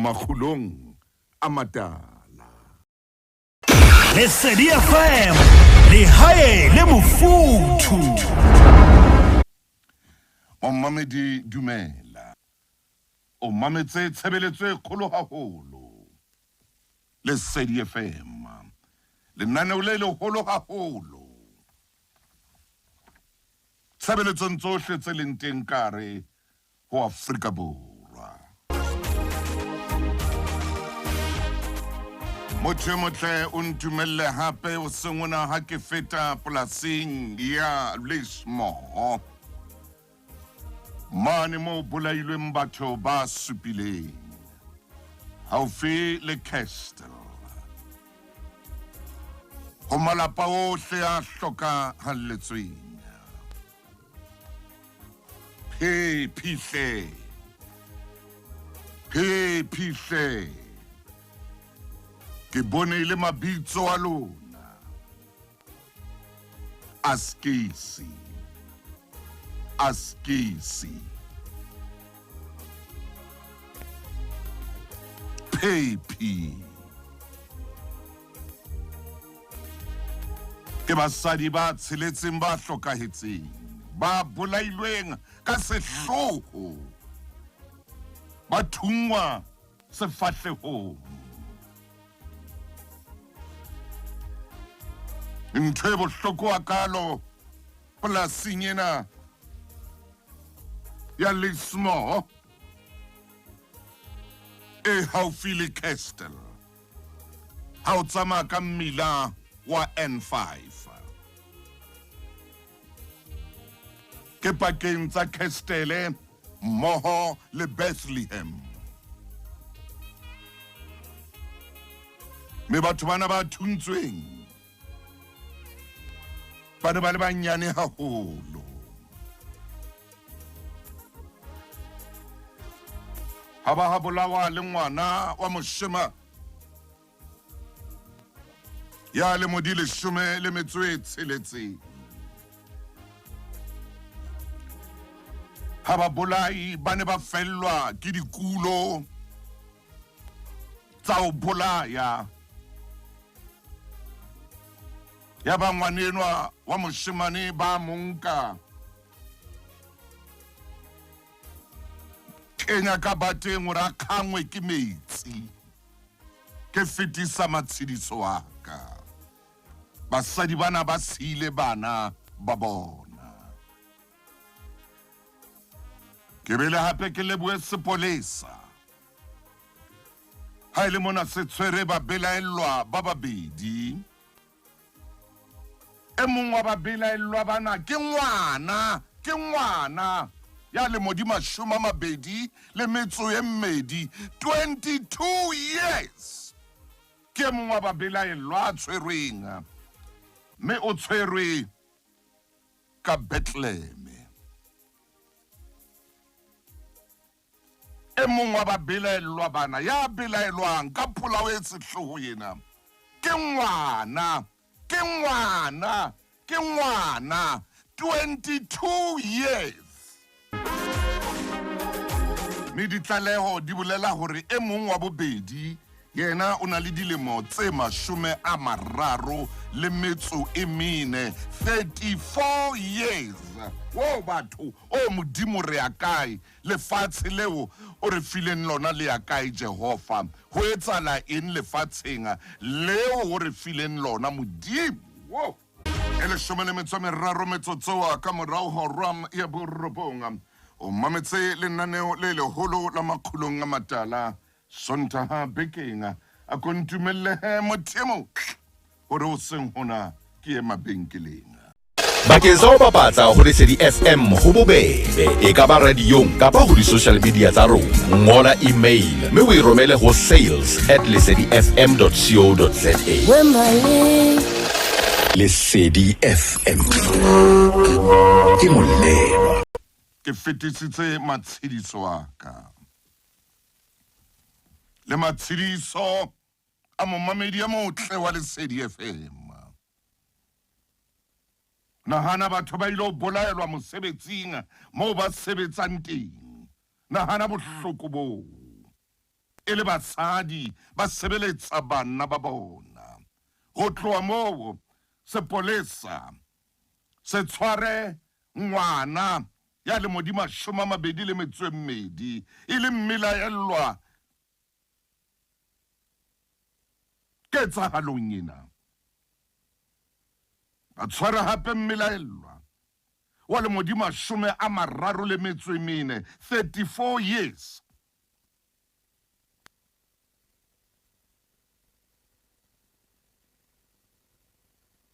Makgulong a Matala. Lesedi FM, lehae le mofuthu. Momamedi dumela. O mametse tshebeletso e kgolo haholo. Lesedi FM. Lenaneo le leholo haholo. Tshebeletsong tsohle tse leng teng kare ho Afrika Borwa. Motho e motle o ntumelle hape o seng ona ha ke feta polasing ya Lismore mane moo bolailweng batho ba supileng haufi le Castle ho malapa ohle a hlokahalletsweng. Phephi hle. Phephi hle. Ke bone e le mabitso a lona. Askisi. Askisi. Phephi. Ke basadi ba tsheletseng ba hlokahetseng, ba bolailweng ka sehloho, ba thunngwa sefahlehong. Ntho e bohloko hakalo polasing ena ya Lismore e haufi le Castle. Ha o tsamaya ka mmila wa N5. Ke pakeng tsa Kestele mmoho le Bethlehem. Mme batho bana ba thuntsweng ba ne ba le banyane haholo. Ha ba ha bolawa le ngwana wa moshemane ya lemo di leshome le metso e tsheletseng. Ha babolai ba ne ba fellwa ke dikulo tsa ho bolaya, ya ba ngwanenwa wa moshemane ba mo nka kenya ka bateng hore a kgangwe ke metsi. Ke fetisa matshediso a ka. Basadi bana ba siile bana ba bona. Ke bele hape ke lebohe sepolesa. Ha e le mona se tshwere babelaellwa ba babedi. E mong wa babelaellwa bana ke ngwana, ke ngwana ya lemo di 28, 22 years. Ke e mong wa babelaellwa a tshwerweng, mme o tshwerwe ka Bethlehem. E mong wa babelaellwa bana ya belaelwang ka polao e sehloho ena ke ngwana, ke ngwana, ke ngwana, 22 years. Mme ditlaleho di bolela hore e mong wa bobedi yena o na le dilemo tse 34, 34 years. Wo batho, o Modimo re ya kae? Lefatshe leo o re fileng lona le ya kae, Jehova? Ho etsahala eng lefatsheng leo o re fileng lona, Modimo? Wo! E 13 metsotsoa ka morao hora ya borobong. O mametse lenaneo le leholo la Makgulong a Matala Sontaha bekeng. A ko ntumelle he, motho e motle, hore hoseng hona ke ye mabenkeleng. Bakeng sa ho bapatsa ho Lesedi FM ho bobebe, e ka ba radiong kapa ho di-social media tsa rona. Ngola email mme o e romele ho sales at lesedifm dot co dot za. Lesedi FM ke molelwa. Ke fetisitse matshediso a ka le matshediso a momamedi a motle wa Lesedi FM. Nahana batho ba ile ho bolaelwa mosebetsing moo ba sebetsang teng. Nahana bohloko boo. e le basadi ba sebeletsa banna ba bona. Ho tloha moo sepolesa se tshware ngwana ya lemo di 22 e le mmelaellwa ketsahalong ena. Ba tshwara hape mmelaellwa wa lemo di 34, 34 years.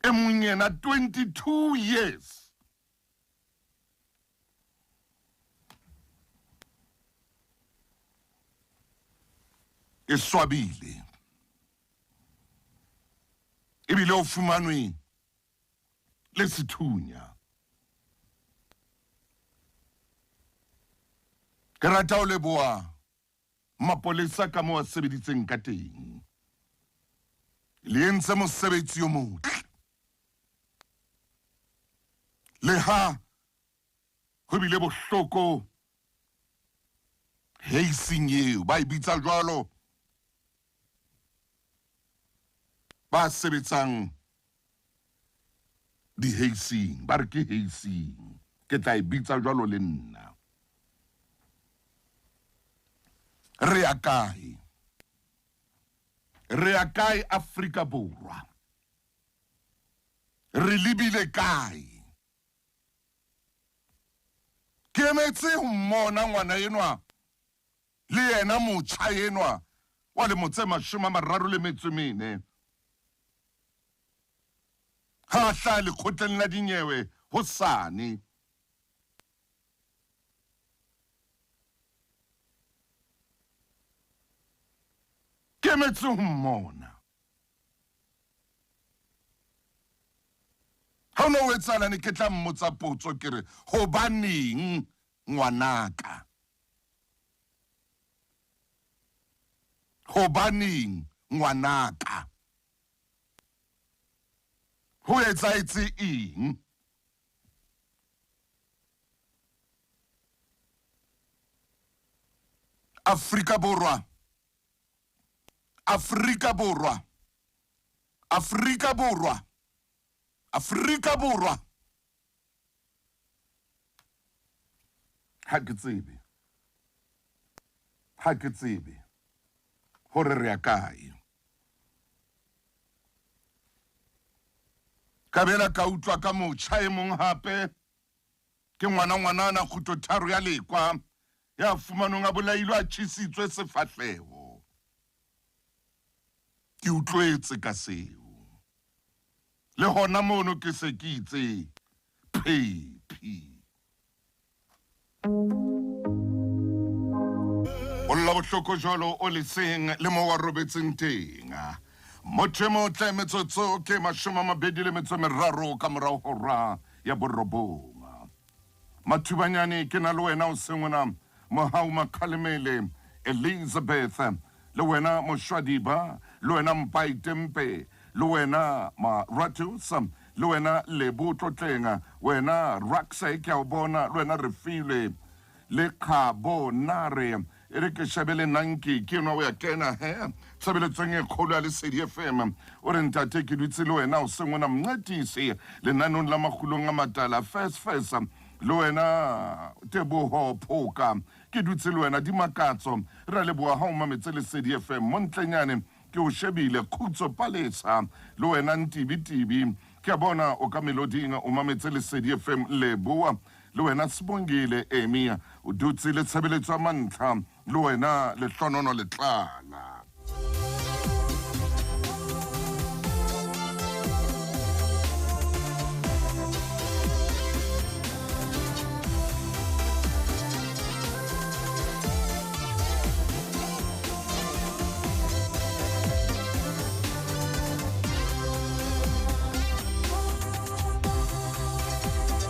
E mong yena 22 years. E swabile ebile o fumanwe le sethunya. Ke rata ho leboha mapolesa ka moo a sebeditseng ka teng. Le entse mosebetsi o motle. Leha ho bile bohloko heising eo ba e bitsa jwalo ba sebetsang diheising ba re ke heising, ke tla e bitsa jwalo le nna. Re ya kae? Re ya kae Afrika Borwa? Re lebile kae? Ke emetse ho mmona ngwana enwa le yena motjha enwa wa lemo tse 34 ha a hlaha lekgotleng la dinyewe hosane. Ke emetse ho mmona. Ha o ne o etsahala ne ke tla mmotsa potso ke re, hobaneng ngwanaka? Hobaneng ngwanaka? Ho etsahetse eng? Afrika Borwa, Afrika Borwa, Afrika Borwa, Afrika Borwa. Ha ke tsebe, ha ke tsebe hore re ya kae. Ka bela ka utlwa ka motjha e mong hape, ke ngwana ngwanana kgutlo tharo ya Lekwa ya fumanweng a bolailwe a tjhesitswe sefahleho. Ke utlwetse ka seo. Le hona mono ke se ke itse phephi. O lla bohloko jwalo o leseng le mo wa robetseng teng. Motho e motle metsotso ke 23 ka morao hora ya 9. Mathubanyane ke na le wena o sengwena Mohau Makgalemele Elizabeth, le wena Moshwadiba, le wena Mpai Tempe, le wena Maratus, le wena Lebo Tlotleng, wena Raxe ke a o bona, le wena Refilwe le Kgabo Nare. E re ke shebe le Nanki ke enwa o ya kena he tshebeletsong e kgolo ya Lesedi FM. O re ntate ke dutse le wena o seng o na mncedisi lenaneong la Makgulong a Matala first first, le wena Teboho Phoka ke dutse le wena Dimakatso, re a leboha ha o mametse Lesedi FM. Montlenyane ke o shebile Khutso Palesa, le wena Ntibi Tibi ke a bona o ka meloding o mametse Lesedi FM. Leboa le wena Sibongile Emi o dutse le tshebeletso ya mantlha, le wena Lehlonono Letlala.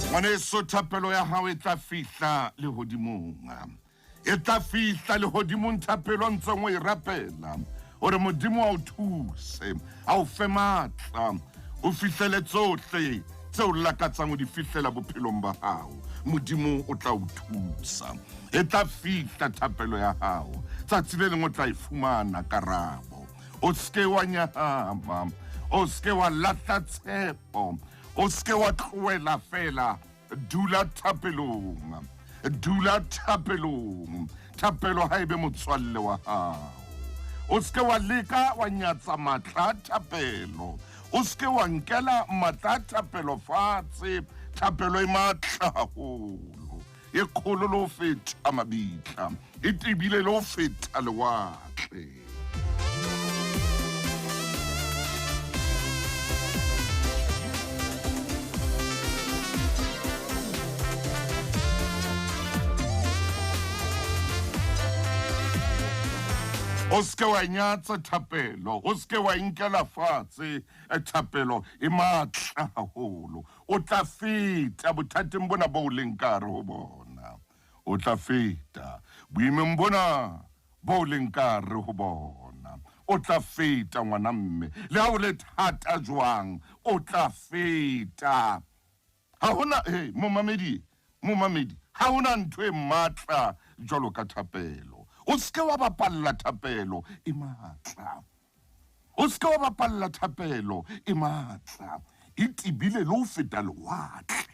Ngwaneso, thapelo ya hao e tla fihla lehodimong. E tla fihla lehodimong thapelo ntseng o e rapela hore Modimo a o thuse, a o fe matla, o fihlele tsohle Tseo o lakatsang ho di fihlela bophelong ba hao, Modimo o tla o thusa. E tla fihla thapelo ya hao. Tsatsi le leng o tla e fumana karabo. O se ke wa nyahama, o se ke wa lahla tshepo, o se ke wa tlohela feela. Dula thapelong, dula thapelong. Thapelo ha e be motswalle wa hao. O se ke wa leka wa nyatsa matla a thapelo. O se ke wa nkela matla a thapelo fatshe. Thapelo e matla haholo, e kgolo le ho feta mabitla, e tebile le ho feta lewatle. O se ke wa nyatsa thapelo, o se ke wa inkela fatshe. Thapelo e matla haholo. O tla feta bothateng bona bo o leng ka hare ho bona. O tla feta boimeng bona bo o leng ka hare ho bona. O tla feta, ngwana mme. Le ha o le thata jwang, o tla feta. Ha hona, he, momamedi, momamedi, ha hona ntho e matla jwalo ka thapelo. O se ke wa bapalla thapelo, e matla. O se ke wa bapalla thapelo, e matla. E tebile le ho feta lewatle.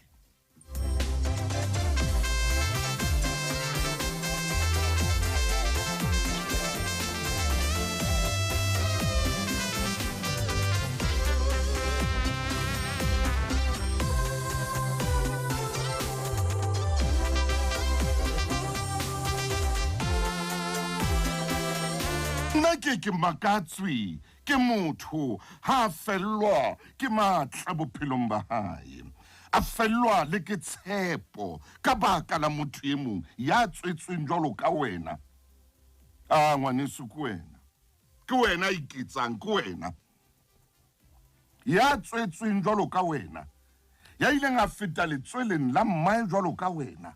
Nna ke ke makatswe ke motho ha a fellwa ke matla bophelong ba hae, a fellwa le ke tshepo ka baka la motho e mong ya tswetsweng jwalo ka wena. A ngwaneso, ke wena, ke wena a iketsang, ke wena ya tswetsweng jwalo ka wena, ya ileng a feta letsweleng la mmae jwalo ka wena.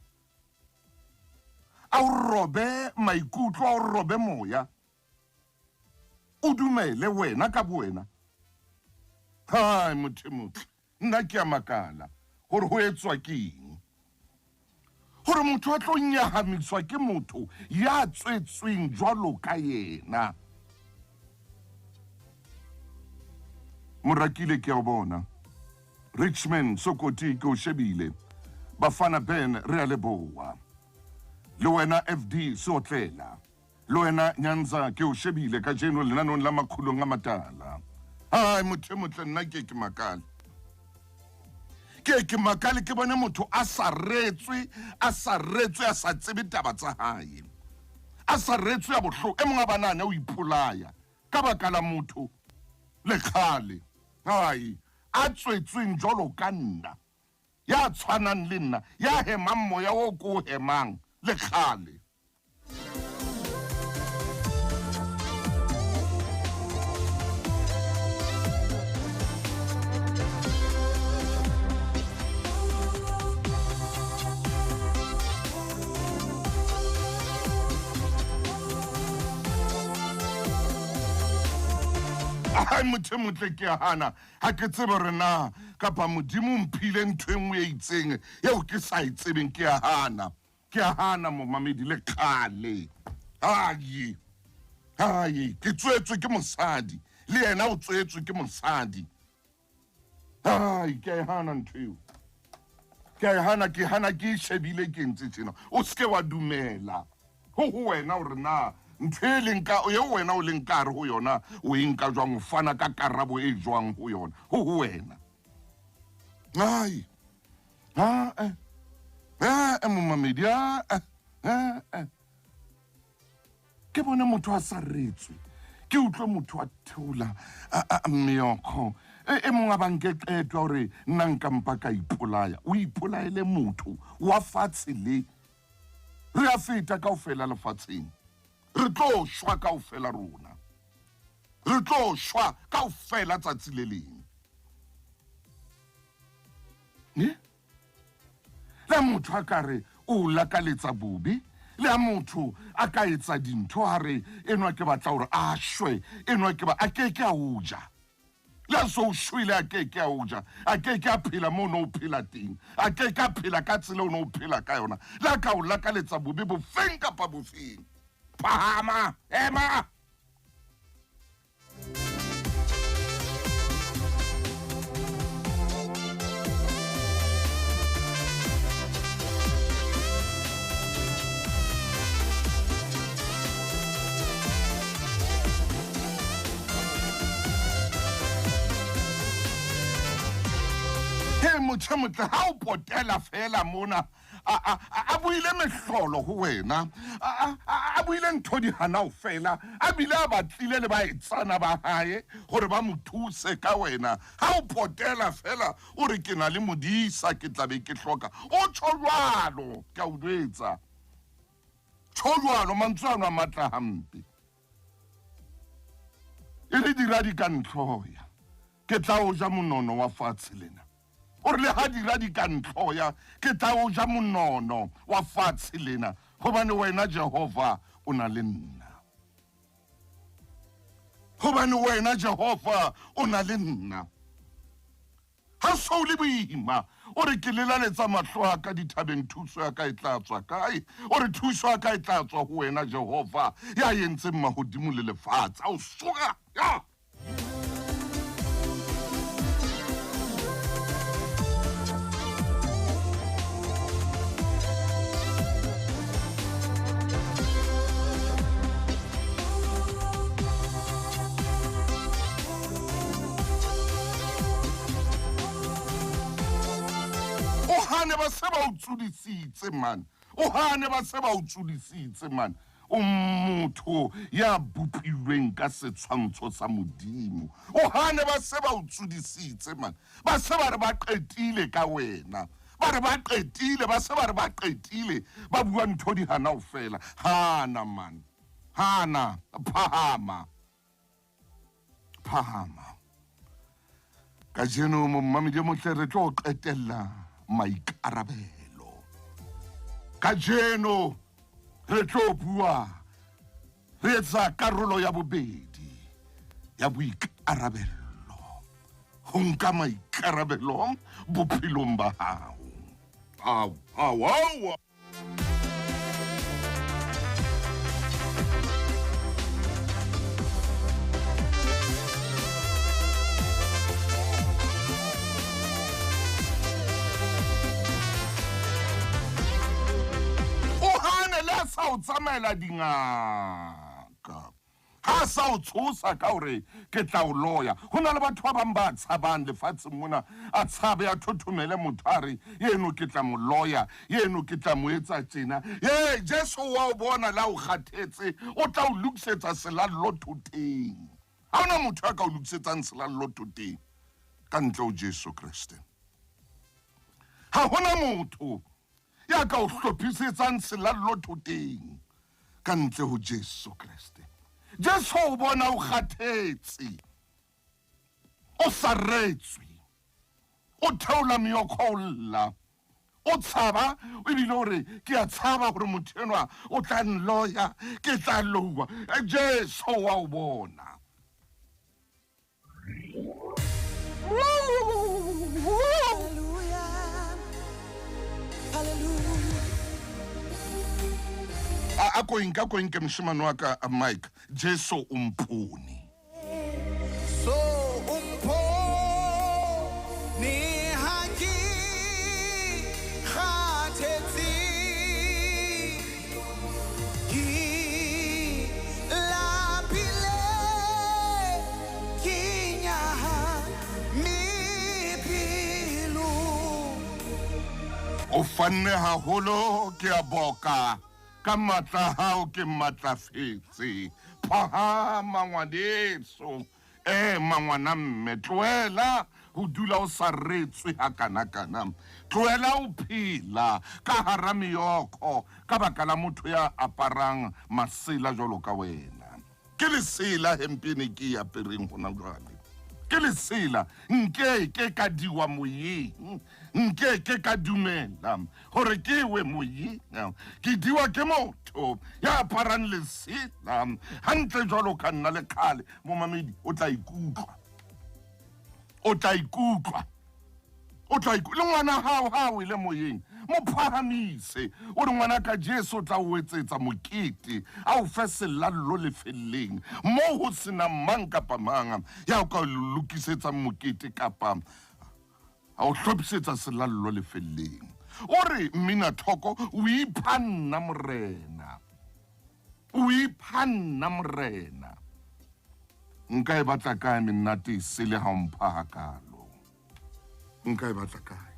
A o robe maikutlo, a o robe moya, o dumele wena ka bowena. Hai, motho e motle, nna ke a makala gore ho etswa ke eng gore motho a tlo nyahamiswa ke motho ya tswetsweng jwalo ka yena. Morakile ke a o bona. Richmond Sokoti ke o shebile. Bafana Ben re a leboha. Le wena FD Seotlela. Le wena Nyanza ke o shebile kajeno lenanong la Makgulong a Matala. Hai, motho e motle, nna ke ke makale. Ke ke makale ke bone motho a saretswe, a saretswe, a sa tsebe taba tsa hae. A saretswe ya bohloko. E mong a banane o ipolaya ka baka la motho le kgale. Hai, a tswetsweng jwalo ka nna, ya tshwanang le nna, ya hemang moya o ko o hemang le kgale. Ai, motho e motle, ke a hana. Ha ke tsebe hore na kapa Modimo o mphile ntho e nngwe e itseng eo ke sa e tsebeng. Ke a hana. Ke a hana, momamedi, le kgale. Ai, ai, ke tswetswe ke mosadi, le yena o tswetswe ke mosadi. Ai, ke a e hana ntho eo. Ke a e hana, ke hana ke e shebile ke ntse tjena. O se ke wa dumela ho ho wena hore na ntho e leng ka eo wena o leng ka hare ho yona o e nka jwang, o fana ka karabo e jwang ho yona, ho ho wena. Ai, ha eh, eh, momamedi, ha eh, eh, eh. Ke bone motho a saretswe, ke utlwe motho a theola meokgo. E mong a ba nke qeto ya hore nna nka mpa ka ipolaya. O ipolaele motho wa fatshe le. Re a feta kaofela lefatsheng. Re tlo shwa kaofela rona. Re tlo shwa kaofela tsatsi le leng. Ne? Le motho a ka re o lakaletsa bobe, le ha motho a ka etsa dintho a re enwa ke batla hore a shwe, enwa ke ba a ke ke a o ja. Le Le a so o shwele a ke ke a o ja, a ke ke a phela mo o ne o phela teng, a ke ke a phela ka tsela o ne o phela ka yona, le a ka o lakaletsa bobe bofeng kapa bofeng. Phahama, ema! He motho e motle ha o potela fela mona a buile mehlolo ho wena, a buile ntho di hana ho fela, a bile a batlile le baetsana ba hae gore ba mo thuse ka wena. Ha o potela fela o re ke na le modisa ke tla be ke hloka, o tjho jwalo, ke a o jwetsa, tjho jwalo, mantswe ano a matla hampe. E re dira di ka ntlhoya, ke tla o ja monono wa fatshe lena. O re le ha dira di ka ntlhoya, ke tla o ja monono wa fatshe lena, hobane wena Jehova o na le nna. Hobane wena Jehova o na le nna. Ha so le boima, o re ke lelaletsa mahlo a ka dithabeng, thuso ya ka e tla tswa kae? O re thuso ya ka e tla tswa ho wena Jehova, ya entseng mahodimo le lefatshe. A o soka ya! O hane ba se ba o tsodisitse man, o hane ba se ba o tsodisitse man. O motho ya bopilweng ka setshwantsho sa Modimo. O hane ba se ba o tsodisitse man, ba se ba re ba qetile ka wena, ba re ba qetile, ba se ba re ba qetile, ba bua ntho di hana ho fela. Hana man, hana, phahama, phahama. Kajeno mommamedi e motle re tlo qetella maikarabelo. Kajeno re tlo bua re etsa karolo ya bobedi ya boikarabelo, ho nka maikarabelo bophelong ba hao. Au, au, au. O hane le a sa o tsamaela dingaka, ha a sa o tshosa ka hore ke tla o loya. Ho na le batho ba bang ba tshabang lefatsheng mona, a tshabe a thothomele motho a re eno ke tla mo loya, eno ke tla mo etsa tjena. Ee, Jesu wa o bona le ha o kgathetse, o tla o lokisetsa selallo thoteng. Ha hona motho a ka o lokisetsang selallo thoteng ka ntle ho Jesu Kreste. Ha hona motho ya ka o hlophisetsang selallo thoteng ka ntle ho Jesu Kreste. Jesu o bona o kgathetse, o saretswe, o theola meokgo o lla, o tshaba, ebile o re ke a tshaba gore motho enwa o tla nloya, ke tla loua. Jesu wa o bona. A ko enka, ko enke moshemane wa ka Mike, Jesu o mpone. So o mpone ha ke kgathetse, ke lapile, ke nyahame pelo. O fanne haholo, ke a boka, ka matla a hao ke matlafetse. Phahama ngwaneso, ema ngwana mme, tlohela ho dula o saretswe hakanakana, tlohela ho phela ka hara meokgo ka baka la motho ya aparang masela jwalo ka wena. Ke lesela hempe ene ke e apereng hona jwale, ke lesela, nkeke ka diwa moyeng, nkeke ka dumela hore ke we moyeng, ke diwa ke motho ya aparang lesela hantle jwalo ka nna. Le kgale momamedi o tla ikutlwa, O tla ikutlwa. O tla le ngwana hao ha o ile moyeng, mo phahamise. O re ngwana ka Jesu o tla o etsetsa mokete, a o fe selallo lefelleng moo ho senang mang kapa mang ya o ka o lokisetsang mokete kapa a o hlophisetsa selallo lefelleng. O re mmina thoko o ipha nna Morena. O ipha nna Morena. Nka e batla kae menate e sele ha o mpha hakalo? Nka e batla kae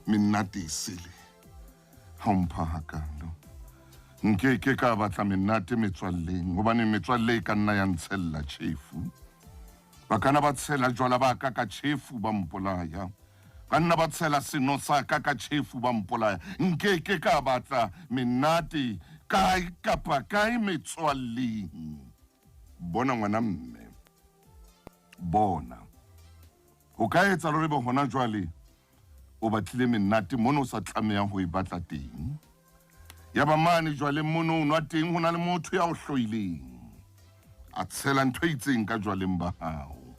menate e sele ha o mpha hakalo? Nke ke ka batla menate metswalleng, hobane metswalle e ka nna ya ntshella tjhefu. Ba kana ba tshela jwala ba ka ka tjhefu ba mpolaya. Ka nna ba tshela seno sa ka ka tjhefu ba mpolaya. Nke ke ka batla menate kae kapa kae metswalleng. Bona ngwana mme, bona ho ka etsa lore be hona jwale o batlile menate mono o sa tlamehang ho e batla teng. Ya ba mane jwale mono o nwa teng ho na le motho ya o hloileng, a tshela ntho e itseng ka jwaleng ba hao.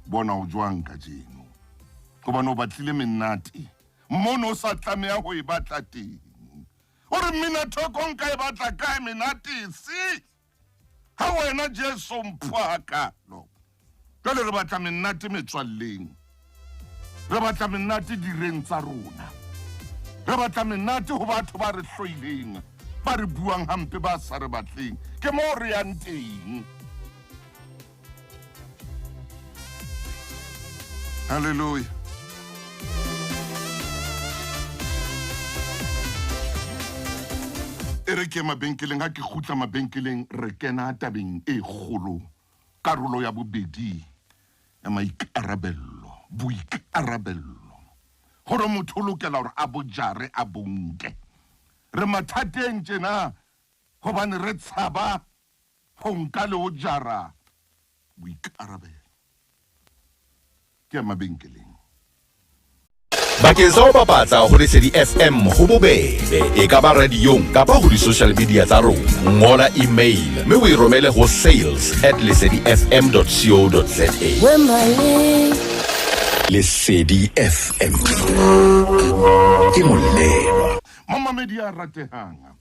Bona o jwang kajeno, hobane o batlile menate mono o sa tlameha ho e batla teng. O re mmina thoko nka e batla kae menate se ha wena Jesu mpho hakalo? Jwale re batla menate metswalleng, re batla menate direng tsa rona, re batla menate ho batho ba re hloileng, ba re buang hampe, ba sa re batleng. Ke moo re yang teng. Hallelujah. E re ke mabenkeleng, ha ke kgutla mabenkeleng re kena tabeng e kgolo, karolo ya bobedi ya maikarabello, boikarabello, hore motho o lokela hore a bo jare, a bo nke. Re mathateng tjena hobane re tshaba ho nka le ho jara boikarabelo. Ke ya mabenkeleng. Bakeng sa ho bapatsa ho Lesedi FM ho bobebe, e ka ba radiong kapa ho di-social media tsa rona. Ngola email mme o e romele ho sales at lesedifm.co.za. Lesedi FM ke molelwa. Momamedi ya ratehang,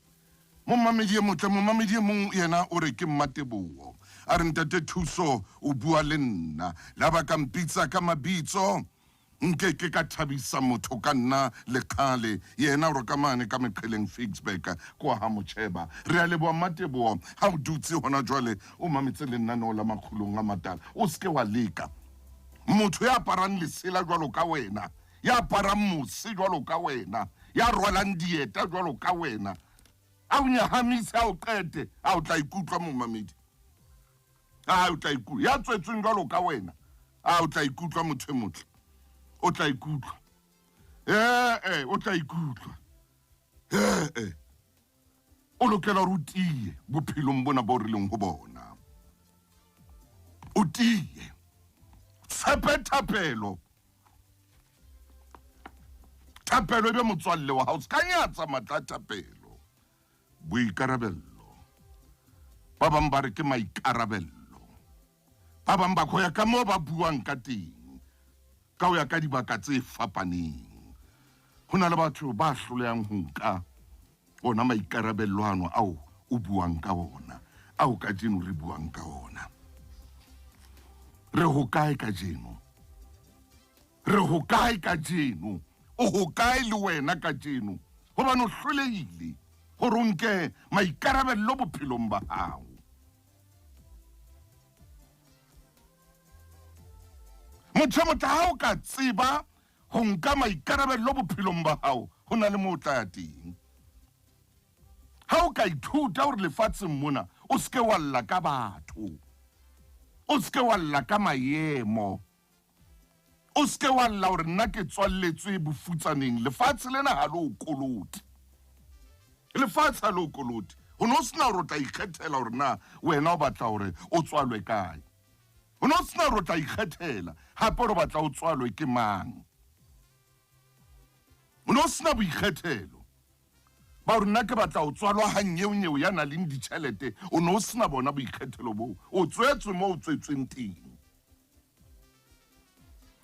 momamedi e motle, momamedi e mong yena o re ke Mmateboho. A re ntate Thuso o bua le nna, le ha ba ka mpitsa ka mabitso nke ke ka thabisa motho ka nna le kgale. Yena o re ka mane ka meqheleng Ficksburg kwa ha Motjheba. Re a leboha Mmateboho ha o dutse hona jwale o mametse lenaneo la Makgulong a Matala. O se ke wa leka motho ya aparang lesela jwalo ka wena, ya aparang mose jwalo ka wena, ya rwalang dieta jwalo ka wena, a o nyahamise, a o qete, a o tla ikutlwa momamedi, a o tla ikutlwa ya tswetsweng jwalo ka wena, a o tla ikutlwa motho e motle, o tla ikutlwa o tla ikutlwa o lokela hore o tiye bophelong bona bo re leng ho bona, o tiye, tshepe thapelo, thapelo e be motswalle wa hao, se ka nyatsa matla a thapelo. Boikarabello, ba bang ba re ke maikarabello, ba bang ba go ya ka moo ba buang ka teng, ka ho ya ka dibaka tse fapaneng. Ho na le batho ba hlolehang ho nka ona maikarabello ano ao o buang ka ona, ao kajeno re buang ka ona. Re hokae kajeno? Re hokae kajeno? O hokae le wena kajeno? Hobane o hlolehile hore o nke maikarabello bophelong ba hao. Motho e motle, ha o ka tseba ho nka maikarabello bophelong ba hao, ho na le moo o tla ya teng. Ha o ka ithuta hore lefatsheng mona o se ke wa lla ka batho, o se ke wa lla ka maemo, o se ke wa lla hore nna ke tswalletswe bofutsaneng, lefatshe lena ha le o kolote, lefatshe ha le o kolote. Ho no sena hore o tla ikgethela hore na wena o batla hore o tswalwe kae, ho no sena hore o tla ikgethela hape hore o batla o tswalwe ke mang. Ho no sena boikgethelo ba hore nna ke batla ho tswalwa ha nyeonyeo ya nang le ditjhelete. O no sena bona boikgethelo boo, o tswetswe moo o tswetsweng teng.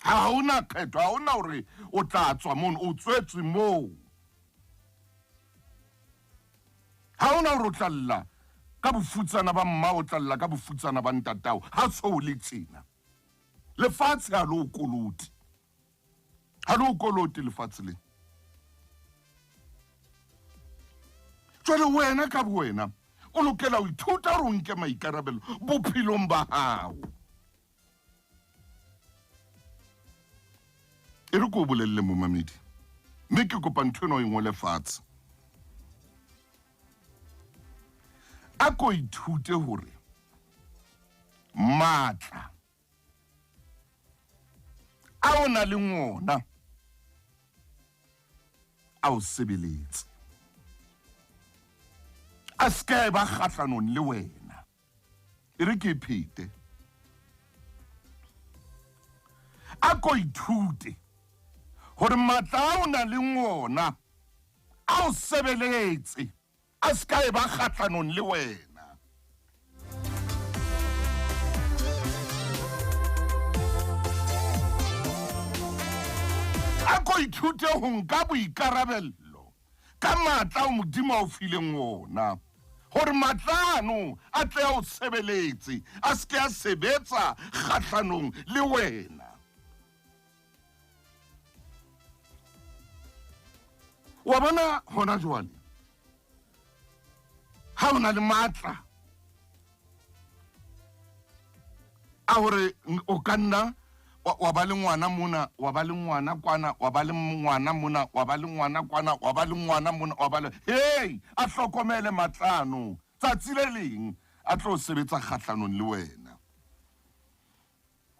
Ha hona kgetho, ha hona hore o tla tswa mono, o tswetswe moo. Ha hona hore o tla lla ka bofutsana ba mmao, o tla lla ka bofutsana ba ntatao, ha so o le tjena. Lefatshe ha le o kolote. Ha le o kolote lefatshe le. Jwale wena ka bowena o lokela ho ithuta hore o nke maikarabelo bophelong ba hao. E re ko o bolelle momamedi, mme ke kopa ntho ena o e ngole fatshe. A ko ithute hore matla a o na le ngona a o sebeletse, a se ka ba kgahlanong le wena. E re ke e phete. A ko ithute hore matla a o na le ngona a o sebeletse, a se ka e ba kgahlanong le wena. A ko ithute ho nka boikarabello ka matla ao Modimo a o fileng ona, hore matla ano a tle a o sebeletse, a se ke a sebetsa kgahlanong le wena. Wa bona hona jwale, ha o na le matla a hore o ka nna wa ba le ngwana mona, wa ba le ngwana kwana, wa ba le ngwana mona, wa ba le ngwana kwana, wa ba le ngwana mona, wa ba le, hey, a hlokomele matlano, tsatsi le leng a tlo sebetsa kgahlanong le wena.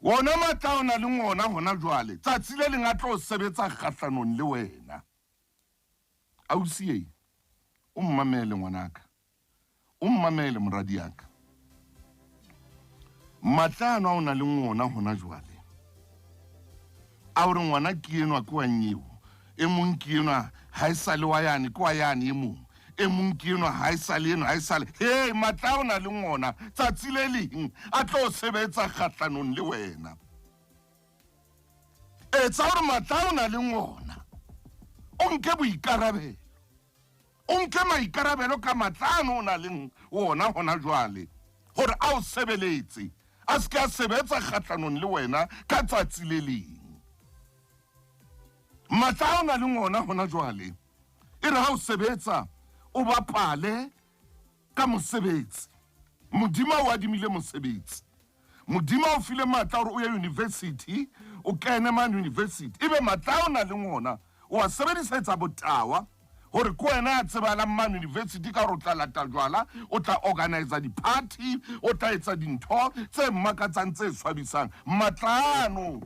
Wona matla a o na leng ona hona jwale, tsatsi le leng a tlo sebetsa kgahlanong le wena. Ausi e, o mmamele ngwanaka, o mmamele moradiaka. Matla ano a o na leng ona hona jwale, a hore ngwana ke enwa ke wa nyeo, e mong ke enwa ha e sale wa yane ke wa yane, e mong e mong ke enwa ha e sale enwa ha e sale. Hey, matla a o na leng ona tsatsi le leng a tlo sebetsa kgahlanong le wena. Etsa hore matla a o na leng ona o nke boikarabelo, o nke maikarabelo ka matla ano o na leng ona hona jwale, hore a o sebeletse, a se ke a sebetsa kgahlanong le wena ka tsatsi le leng. Matla a o na leng ona hona jwale, e re ha o sebetsa o bapale ka mosebetsi. Modimo a o adimile mosebetsi, Modimo a o file matla hore o ye university, o kene mane university, ebe matla a o na leng ona o a sebedisetsa botawa, hore ke wena ya tsebahalang mane university ka hore o tla lata jwala, o tla organizer di-party, o tla etsa dintho tse makatsang tse swabisang. Matla ano,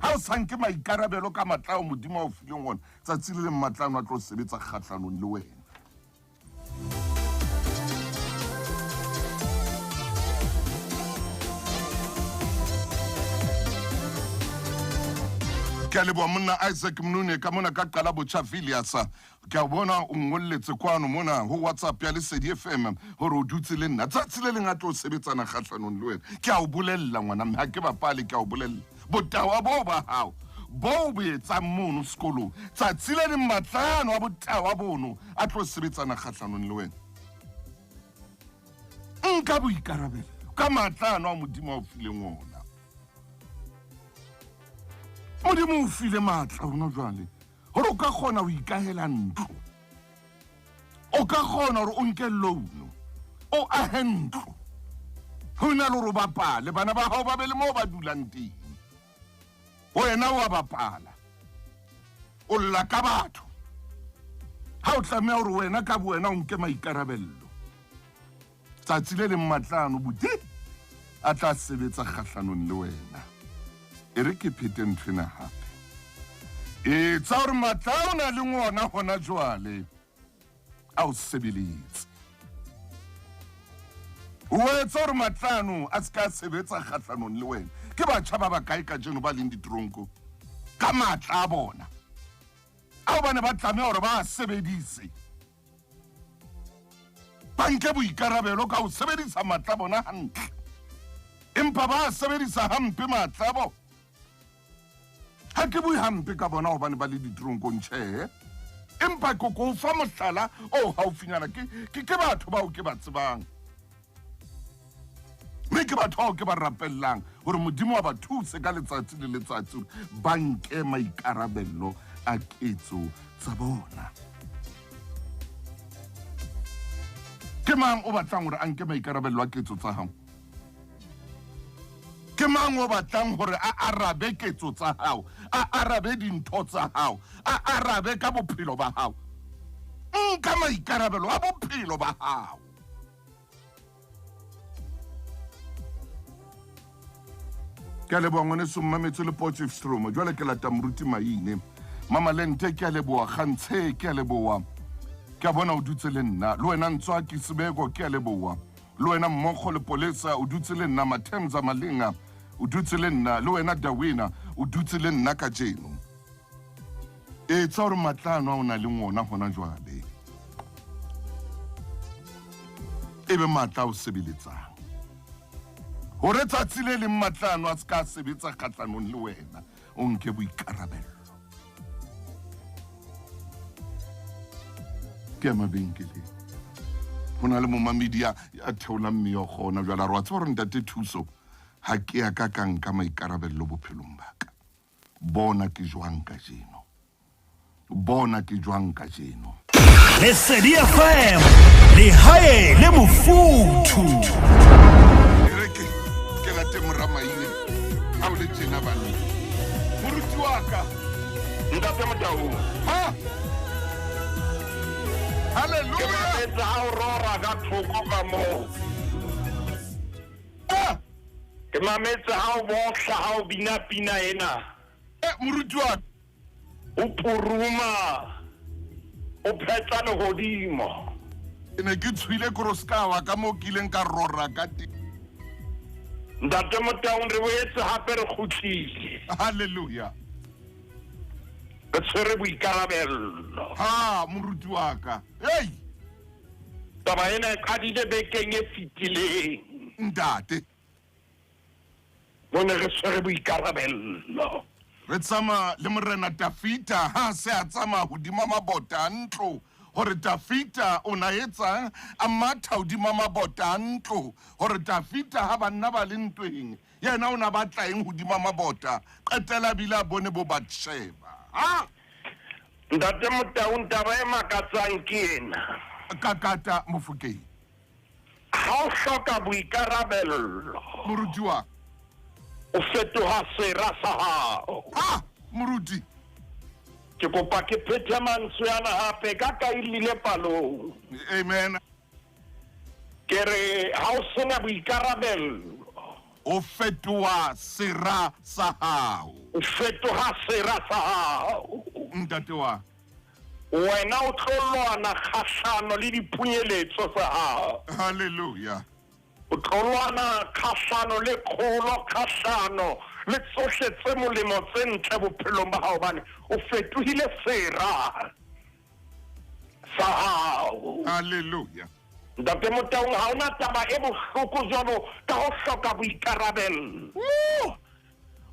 ha o sa nke maikarabelo ka matla ao Modimo a o fileng ona, tsatsi le leng matla ano a tlo sebetsa kgahlanong le wena. Ke a leboha monna Isaac Mnune ka mona ka qala botjha Villiers. Ke a bona o ngolletse kwano mona ho WhatsApp ya Lesedi FM hore o dutse le nna. Tsatsi le leng a tlo sebetsana kgahlanong le wena. Ke a o bolella ngwana mme ha ke bapale, ke a o bolella. Botawa boo ba hao boo bo etsang mono sekolong, tsatsi le leng matlano a botawa bono a tlo sebetsana kgahlanong le wena. Nka boikarabelo ka matla ano a Modimo a o fileng ona. Modimo o file matla hona jwale hore o ka kgona ho ikahela ntlo, o ka kgona hore o nke loan o ahe ntlo, ho na le hore o bapale, bana ba hao ba be le moo ba dulang teng, wena wa bapala, o lla ka batho. Ha o tlameha hore wena ka bowena o nke maikarabello, tsatsi le leng matlano bodi a tla sebetsa kgahlanong le wena. E re ke phete ntho ena hape. Etsa hore matla a o na leng ona hona jwale a o sebeletse. O etsa hore matla ano a se ka sebetsa kgahlanong le wena. Ke batjha ba bakae kajeno ba leng diteronko ka matla a bona ao ba ne ba tlameha hore ba a sebedise, ba nke boikarabelo ka ho sebedisa matla bona hantle, empa ba a sebedisa hampe matla a bona. Ha ke bue hampe ka bona hobane ba le diteronkong, tjhe. Empa ke ko fa mohlala o haufinyana, ke batho bao ke ba tsebang. Mme ke batho bao ke ba rapellang hore Modimo a ba thuse ka letsatsi le letsatsi hore ba nke maikarabello a ketso tsa bona. Ke mang o batlang hore a nke maikarabello a ketso tsa hao? Ke mang o batlang hore a arabe ketso tsa hao, a arabe dintho tsa hao, a arabe ka bophelo ba hao? Nka maikarabelo a bophelo ba hao. Ke a leboha ngwaneso Mmametso le Potchefstroom. Jwale ke lata moruti Maine. Mamalente ke a leboha, Kgantshe ke a leboha. Ke a bona o dutse le nna. Le wena Ntswaki Sebeko ke a leboha. Le wena Mmokgo Lepolesa o dutse le nna. Mathemza Malinga o dutse le nna. Le wena Dawina o dutse le nna kajeno. Etsa hore matla ano a o na leng ona hona jwale e be matla a o sebeletsang, hore tsatsi le leng matla ano a se ka sebetsa kgahlanong le wena, o nke boikarabello. Ke ya mabenkeleng, ho na le momamedi ya theolang meokgo ona jwale, a re wa tseba hore ntate Thuso, ha ke ya ka ka nka maikarabello bophelong ba ka. Bona ke jwang kajeno. Bona ke jwang kajeno. Lesedi FM, lehae le mofuthu. E re ke ke late mora Maine ha o le tjena banna. Moruti wa ka. Ntate Motaung. Ha! Ke Hallelujah! mametse ha o rora ka thoko ka moo. Ah! Ke mametse ha o bohla ha o bina pina ena. Eh, moruti wa ka. O puruma, o phetla lehodimo. Ke ne ke tshohile ke re o se ka wa ka moo ke ileng ka rora ka teng. Ntate Motaung, re boetse hape re kgutlile. Hallelujah. Re tshwere boikarabello. Ha, moruti wa ka. Hey! Taba ena e qadile bekeng e fetileng. Ntate. Mo ne re tshwere boikarabello. Re tsamaya le Morena Dafita ha a se a tsamaya hodima mabota a ntlo, hore Dafita o na etsang, a matha hodima mabota a ntlo, hore Dafita ha banna ba le ntweng, yena o na batla eng hodima mabota, qetela a bile a bone bo Batsheba. Ha! Ntate Motaung, taba e makatsang ke ena. Kakata Mofokeng. Ha o hloka boikarabello. Moruti wa. O fetoha sera sa hao. Ha! Moruti. Ke kopa ke phethe mantswe ana hape ka ka e llile palong. Amen. Ke re ha o sena boikarabello. O fetoha sera sa hao. O fetoha sera sa hao. Ntate wa. Wena o tlo lwana kgahlano le diphunyeletso tsa hao. Hallelujah. O tlo lwana kgahlano le kgolo, kgahlano le tsohle tse molemo tse ntle bophelong ba hao, hobane o fetohile sera sa hao. Hallelujah. Ntate Motaung, ha hona taba e bohloko jwalo ka ho hloka boikarabello.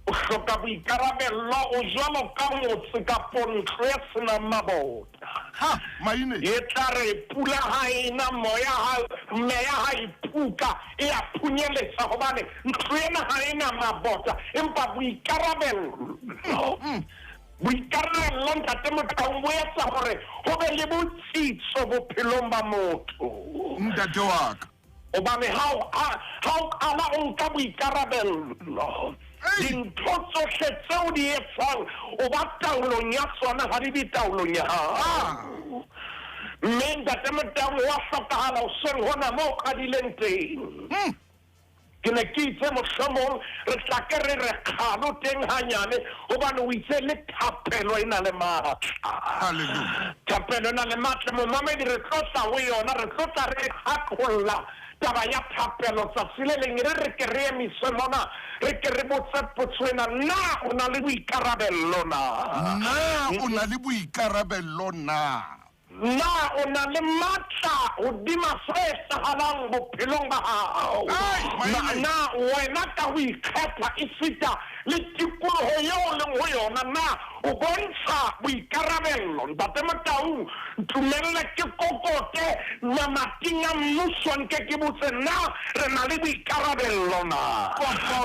O hloka boikarabello, o jwalo ka motse kapo ntlo e senang mabota. Ha, maine. E tla re pula ha e na, moya ha, meya ha e puka, e a phunyeletsa hobane ntlo ena ha e na mabota, empa boikarabello. Boikarabello, Ntate Motaung, bo etsa hore ho be le botsitso bophelong ba motho. Ntate wa ka. Hobane ha o, ha, ha o qala o nka boikarabello, dintho tsohle tseo di etsang o ba taolong ya tsona, ha di be taolong ya hao. Mme Ntate Motaung, ho a hlokahala hoseng hona moo o qadileng teng. Ke ne ke itse mohlomong re tla ke re re kgalo teng hanyane, hobane o itse le thapelo e na le matla. Hallelujah. Thapelo e na le matla. Momamedi, re tlo tla ho yona, re tlo tla re qhaqholla taba ya thapelo tsatsi le leng. Re re ke re emise mona, re ke re botse potso ena, na o na le boikarabello na? Na o na le boikarabello na? Na o na le matla hodima se etsahalang bophelong ba hao? Ai, Na, maele. na wena ka ho ikgetha esita le tikoloho eo o leng ho yona na o bontsha boikarabello? Ntate Motaung, ntumelle ke kokote mamating a mmuso nke ke botse na re na le boikarabello na?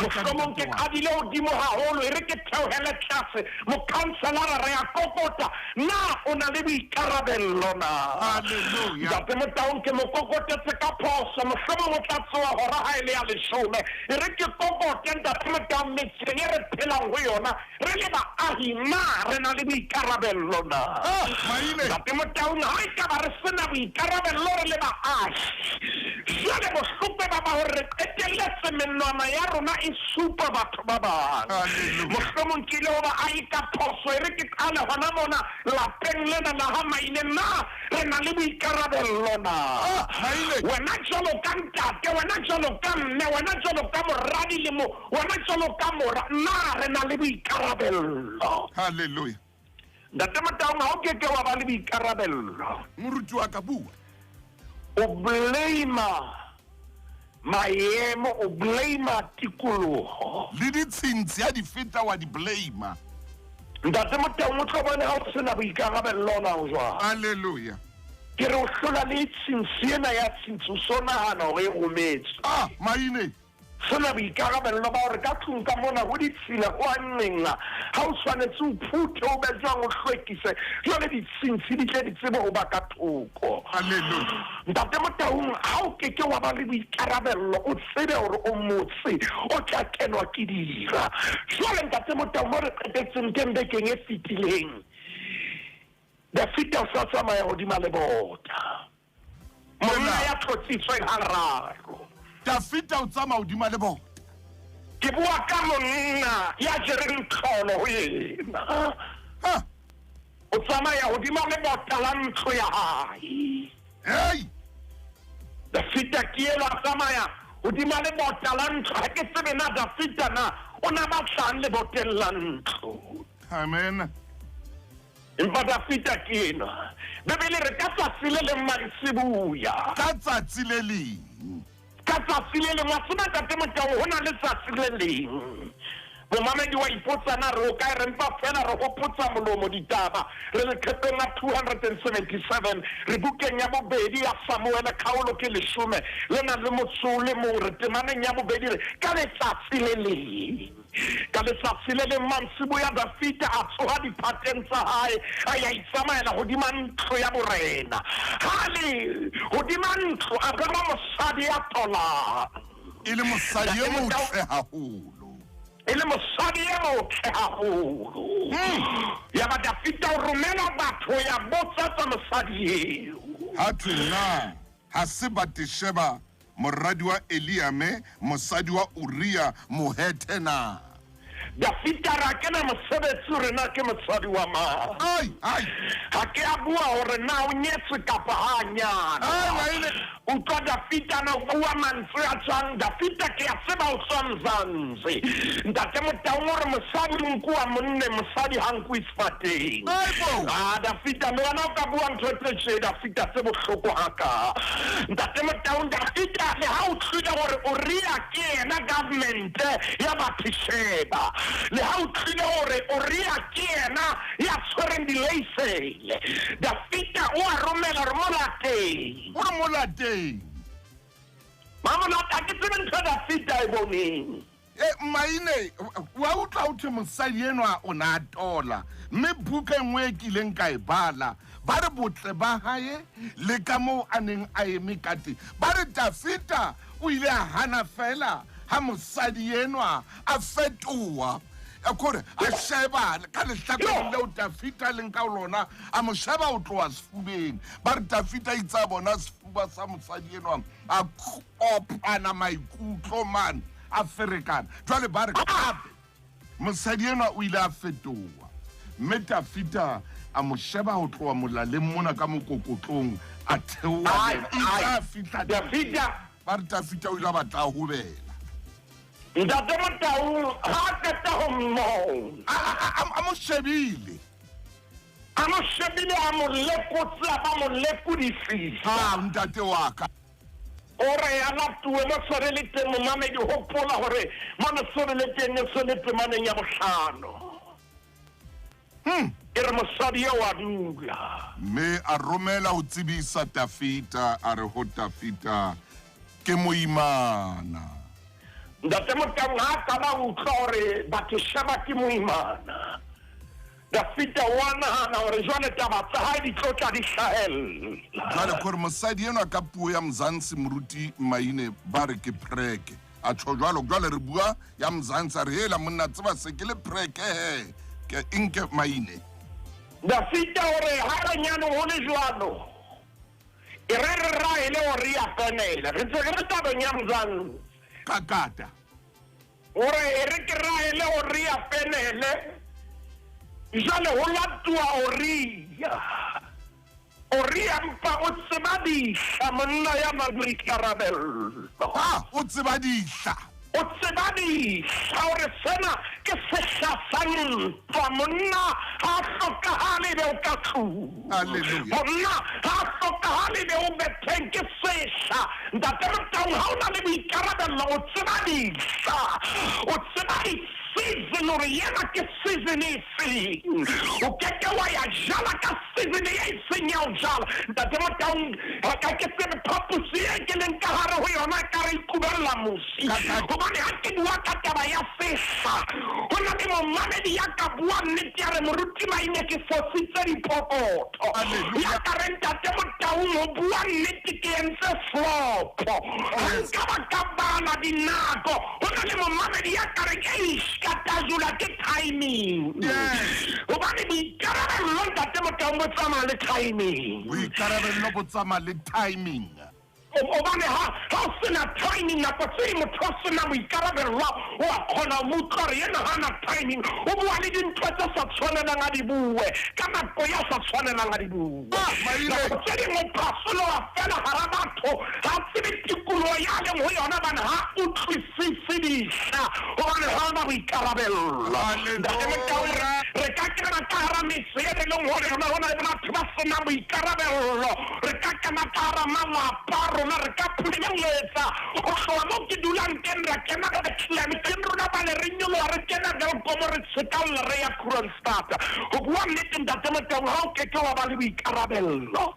Mohlomong ke qadile hodimo haholo, e re ke theohele tlase. Mokhanselara, re a kokota, na o na le boikarabello na? Hallelujah. Ntate Motaung, ke mo kokotetse ka phoso, mohlomong o tla tsoha hora ha e le ya leshome. E re ke kokote Ntate Motaung, metseng e re phelang ho yona re le baahi, na re na le boikarabello na? Ah, Maine. Ntate Motaung, ha e ka ba re sena boikarabello re le baahi, jwale bohloko ba ba hore re qetelletse menwana ya rona e supa batho ba bang. Hallelujah. Mohlomong ke ile ho baahi ka phoso, e re ke qale hona mona lapeng lena la ha Maine, na re na le boikarabello na? Ah, Maine. Wena jwalo ka ntate, wena jwalo ka mme, wena jwalo ka moradi le mo, wena jwalo ka mora, na re na le boikarabello? Hallelujah. Ntate Motaung, ha o ke ke wa ba le boikarabello, Moruti wa ka, bua. o blame maemo, o blame tikoloho. Le ditshintshi ha di feta wa di blame. Ntate Motaung, o tlo bone ha o sena boikarabello na o jwang. Hallelujah. Ke re o hlola le tshintshi ena ya tshintshi, o so nahana hore e rometswe. Ah, Maine. Sena boikarabello ba hore ka tlung ka mona ho ditshila, ho a nqenga, ha o tshwanetse o phuthe, o be jwang, o hlwekise, jwale ditshintshi di tle di tsebe ho ba ka thoko. Hallelujah. Ntate Motaung, ha o ke ke wa ba le boikarabello, o tsebe hore o motse o tla kenwa ke dira. Jwale Ntate Motaung, mo re qetetseng teng bekeng e fetileng, Dafita o sa tsamaya hodima lebota, monna ya tlotsitsweng hararo. Dafita o tsamaya hodima lebota. Ke bua ka monna ya jereng tlholo ho yena. Ha. O tsamaya hodima lebota la ntlo ya hae. Hey. Dafita ke elwa a tsamaya hodima lebota la ntlo. Ha ke tsebe na Dafita na o na batlang leboteng la ntlo. Amen. Empa Dafita ke enwa. Bibele re ka tsatsi le leng mantsiboya. Ka tsatsi le leng. Ka tsatsi le leng, wa tseba Ntate Motaung, ho na le tsatsi le leng. Momamedi wa ipotsa na re o kae, re mpa fela re hopotsa molomo ditaba. Re leqhepeng la 277, re bukeng ya bobedi ya Samuele, kgaolo ke leshome le nang le motso o le mong, re temaneng ya bobedi, re ka letsatsi le leng. Ka letsatsi le leng mantsiboya Dafita a tsoha diphateng tsa hae, a ya itsamaela hodima ntlo ya borena. Ha le hodima ntlo a bona mosadi ya tolang. E le mosadi e motle haholo. E le mosadi e motle haholo. Ya ba Dafita o romela batho ya botsa tsa mosadi eo. Ha thwe na ha se Batesheba moradi wa Eliame, mosadi wa Uria Mohethe na? Dafita ra kena mosebetsi hore na ke mosadi wa mang. Ai, ai. Ha ke a bua hore na o nyetswe kapa ha a nyalwa. Ai, Maine. Utlwa Dafita na o bua mantswe a tswang. Dafita ke a tseba o tswa Mzansi. Ntate Motaung o re mosadi o nkuwa monne, mosadi ha nkuwe sefateng. Ai bo. Ah, Dafita, le wena o ka bua ntho tse tje, Dafita, tse bohloko haka. Ntate Motaung, Dafita, le ha o tlile hore Uria ke yena government ya Bathsheba, le ha o tlile hore Uria ke yena ya tshwereng dileisele, Dafita o a romela hore mo lateng. O re mo lateng. Mamolata, ke tsebe ntho Dafita e boneng. Maine, wa utlwa ho thwe mosadi enwa o na tola, mme buka e nngwe e kileng ka e bala, ba re botle ba hae le ka moo a neng a eme ka teng. Ba re Dafita o ile a hana fela ha mosadi enwa a fetoha. Kore a sheba ka lehlakoreng leo Dafita a leng ka lona, a mo sheba ho tloha sefubeng. Ba re Dafita a itse a bona sefuba sa mosadi enwa, a kopana maikutlo mane, a ferekana. Jwale ba re hape mosadi enwa o ile a fetoha, mme Dafita a mo sheba ho tloha molaleng mona ka mokokotlong, a theoha Ai, le yena. Itse a ai. fihla Dafita. Ba re Dafita o ile a batla a hobela. Ntate Motaung ha a qeta ho mmona. A mo shebile. A mo shebile, a mo lekotse, a ba mo lekodisisa. Ha, ntate wa ka. Ora ya latuwe mo se re le teng momamedi hopola hore mono se re le teng e se le temaneng ya bohlano. E re mosadi eo a dula. Mme a romela ho tsebisa Dafida, a re ho Dafida, Ke moimana. Ntate Motaung ha a qala ho utlwa hore Batesheba ke moimana, Dafida o a nahana hore jwale taba tsa hae di tlo tla di hlahella. Jwale kore mosadi enwa ka puo ya Mzansi moruti Maine ba re ke preke. A tjho jwalo, jwale re bua ya Mzansi a re hela monna tseba se ke le preke he. Ke inke Maine. Dafida o re ha re nyane ho le jwalo, e re re raele hore ya penele. Re ntse re le tabeng ya Mzansi. Kakata. O re e re ke raele Oria penele, jwale ho latuwa Oria. Oria mpa o tseba dihla, monna ya nang le boikarabello. Ha, o tseba dihla. O tseba dihla hore sena ke sehla sa ntwa. Monna ha a hlokahale ebe o ka tlung. Hallelujah. Monna ha a hlokahale ebe o betheng, ke sehla. Ntate Motaung, ha o na le boikarabello, o tseba dihla, o tseba di-season hore yena ke season e feng. O ke ke wa ya jala ka season e seng ya ho jala. Ntate Motaung, ha ke tsebe phaposi e ke leng ka hare ho yona e ka re ikubella mosi. Hobane ha ke bua ka taba ya sehla, ho na le momamedi ya ka buang nnete ya re, Moruti Maine ke fositse dipokotho. Ya ka re, Ntate Motaung, ho bua nnete ke entse flop. Ha nka ba ka bala dinako, ho na le momamedi ya ka reng, Eish, ka tajula ke timing. Hobane boikarabello, Ntate Motaung, bo tsamaya le timing. Boikarabello bo tsamaya le timing. Hobane ha ha o sena timing, nako tse ding motho a sena boikarabello o a kgona ho mo utlwa hore yena ha na timing, o bua le dintho tse sa tshwanelang a di bue ka nako ya sa tshwanelang a di bue. Nako tse ding o phasoloha fela hara batho, ha tsebe tikoloho ya leng ho yona hobane ha utlwisise dihla, hobane ha na boikarabello. Ntate Motau, re ka kena ka hara metse e re leng ho yona, ho na le batho ba senang boikarabello. Re ka kena ka hara malapa a rona, re ka phunyeletsa ho tloha moo ke dulang teng, ra kena Bethlehem, teng rona bale re nyoloha re kena Welkom, re tshekalla re ya Kroonstad. Ho bua nnete, Ntate Motaung, ha o ke ke wa ba le boikarabello,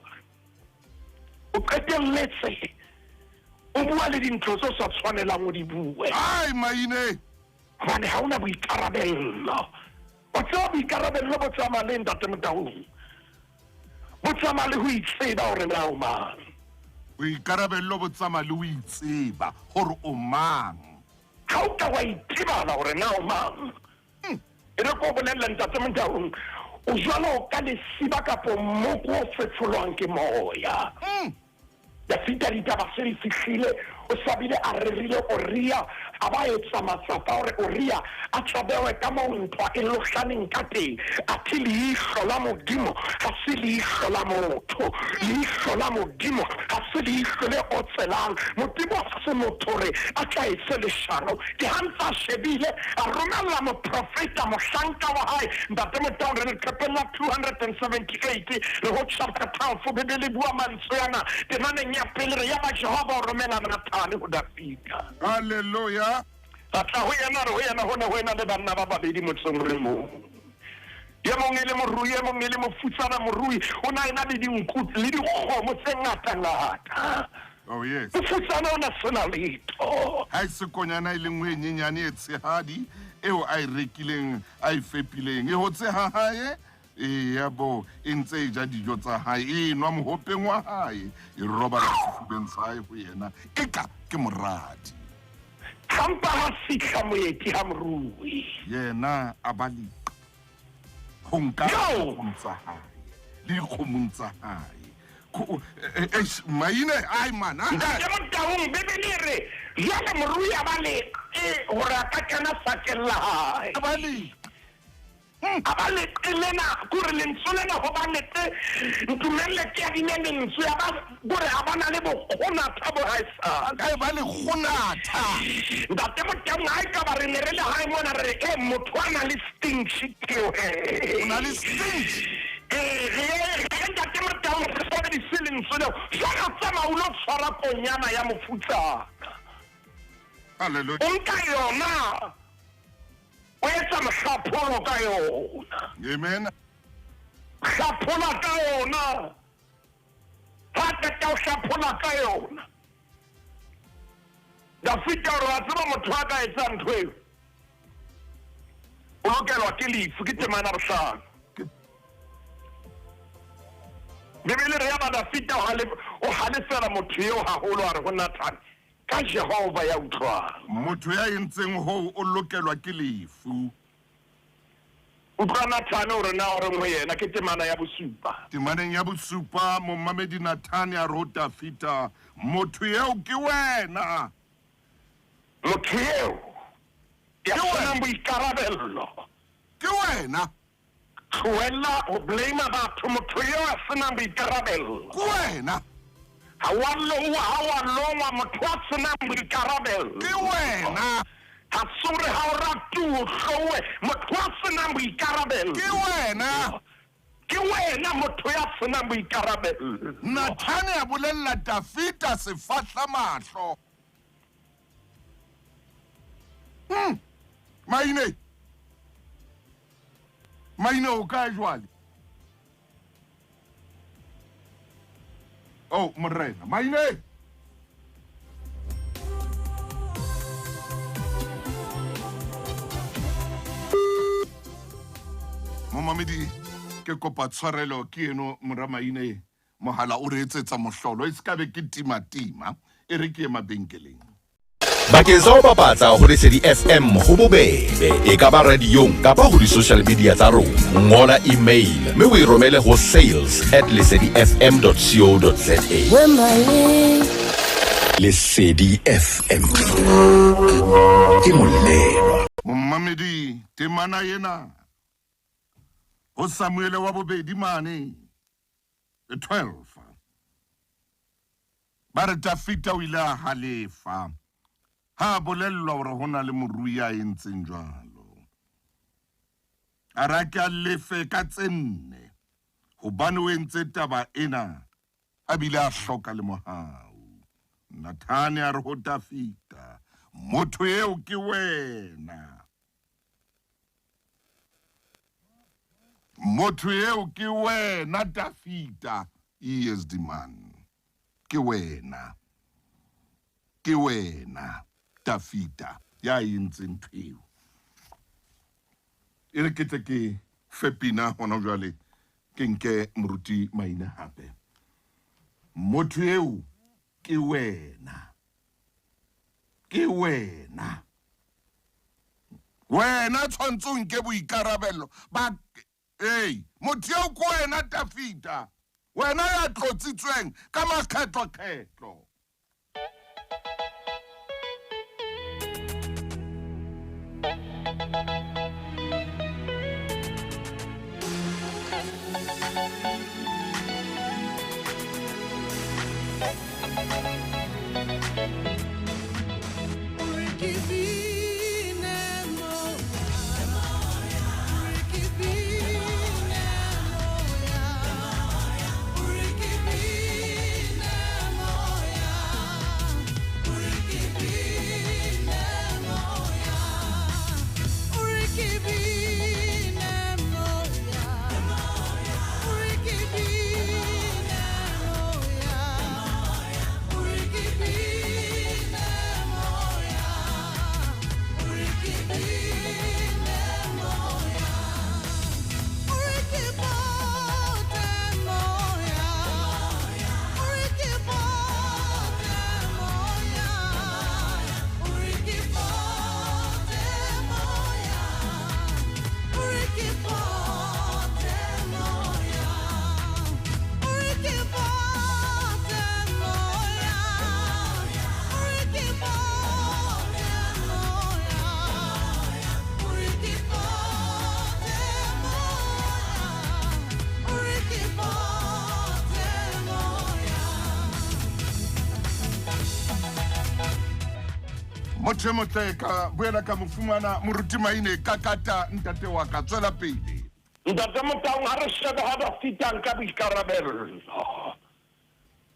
o qetelletse o bua le dintho tse o sa tshwanelang o di bue. Ai, Maine! Hobane ha o na boikarabello. O tseba boikarabello bo tsamaya le Ntate Motaung? Bo tsamaya le ho itseba hore na o mang. Boikarabello bo tsamaya le ho itseba hore o mang. Ha o ka wa itebala hore na o mang, e re ke o bolelle Ntate Motaung, o jwalo ka lesiba kapo mmoko o fefolwang ke moya. Dafida ditaba se di fihlile, o sa bile a rerile Uria, a ba etsa matsapa hore Uria a tlabewe ka moo ntwa e lohlaneng ka teng. Athe leihlo la Modimo ga se leihlo la motho, leihlo la Modimo ga se leihlo le otselang. Modimo ga se motho hore a tla etse leshano. Ke ha ntse a shebile, a romella moprofeta, mohlanka wa hae, Ntate Motaung, re leqepheng la 278, re ho chapter 12, Bibele e bua mantswe ana temaneng ya pele, re yaba Jehova o romela Nathane ho Dafida. Hallelujah. A tla ho yena, a re ho yena, Ho ne ho ena le banna ba babedi motseng o le mong, e mong e le morui, e mong e le mofutsana. Morui o ne a ena le dinku le dikgomo tse ngata-ngata. Oh, yes. Mofutsana o ne a sena letho. Ha e se konyana e le nngwe e nyenyane e tshehadi eo a e rekileng, a e fepileng, e hotse ha hae. Eya bo, e ntse e ja dijo tsa hae, e enwa mohopeng wa hae, e robala sefubeng sa hae ho yena, eka ke moradi. Ha mpa ha fihla moeti ha morui. Yena a ba leqe ho nka dikgong tsa hae le dikgomong tsa hae. Eish, maine, ai man, ah, Ntate Motaung, Bibele e re, jwale morui a ba leqe hore a ka kena sakeng la hae. A ba leqe. A ba leqe lena, kore lentswe lena ho ba leqe, ntumelle ke adime lentswe, a ba, kore a ba na le bokgonatha bo haesale. A ba lekgonatha. Ntate Motaung, ha ekaba re ne re le hae mona, re re, eh, motho a na le stinch ke eo he. O na le stinch. Ee, re ye, re ye Ntate Motaung, re sebedise lentswe. lentswe leo, jwale o tsamaya o lo tshwara konyana ya mofutsana. Hallelujah. O nka yona, o etsa mohlapholo ka yona. Amen. Hlaphola ka yona. Ha qeta ho hlaphola ka yona. Dafita o re wa tseba motho a ka etsang ntho eo, o lokelwa ke lefu. Ke temana bohlano. Bibele re ya ba Dafita o halefela motho eo haholo, a re ho Nathane, ka Jehova ya utlwang. Motho ya entseng hoo o lokelwa ke lefu. Utlwa Nathane hore na o reng ho yena. Ke temana ya bosupa. Temaneng ya bosupa, momamedi Nathane a re ho Dafita, motho eo ke wena. Motho eo ya senang boikarabello. Ke wena. Tlohella ho blame batho, motho eo a senang boikarabello. Ke wena. Ha wa lowa, ha wa longwa, motho a senang boikarabello. Ke wena. Ha sore ha o ratuwe, o hlouwe, motho a senang boikarabello. Ke wena. Ke wena motho ya senang boikarabello. Nathane a bolella Dafita sefahla mahlo. Maine. Maine o kae jwale? Oh, morena. Maine. Momamedi, ke kopa tshwarelo ke eno mora Maine, mohala o re etsetsa mohlolo, e se ka be ke tima-tima, e re ke ye mabenkeleng. Bakeng sa ho bapatsa ho Lesedi FM ho bobebe, e ka ba radiong kapa ho di-social media tsa rona. Ngola email mme o e romele ho sales at lesedifm.co.za. Lesedi FM ke molelwa. Momamedi, temana ena ho Samuele wa bobedi mane 12. Ba re Dafita o ile a halefa ha a bolellwa hore ho na le morui ya entseng jwalo. A re a ke a lefe ka tse nne hobane o entse taba ena a bile a hloka le mohau. Nathane a re ho Dafita, motho eo ke wena. Motho eo ke wena Dafita. He is the man. Ke wena. Ke wena Dafita ya entseng ntho eo. E re ke tle ke fe pina hona jwale, ke nke moruti Maine hape. Motho eo ke wena. Ke wena. Wena tshwantse o nke boikarabelo ba ei, motho eo ke wena Dafita. Wena ya tlotsitsweng ka makgetlo-kgetlo. Motho e motle ka boela ka mo fumana moruti Maine ka kata ntate wa ka, tswela pele. Ntate Motaung, ha re shebe ha ba fitang ka boikarabello.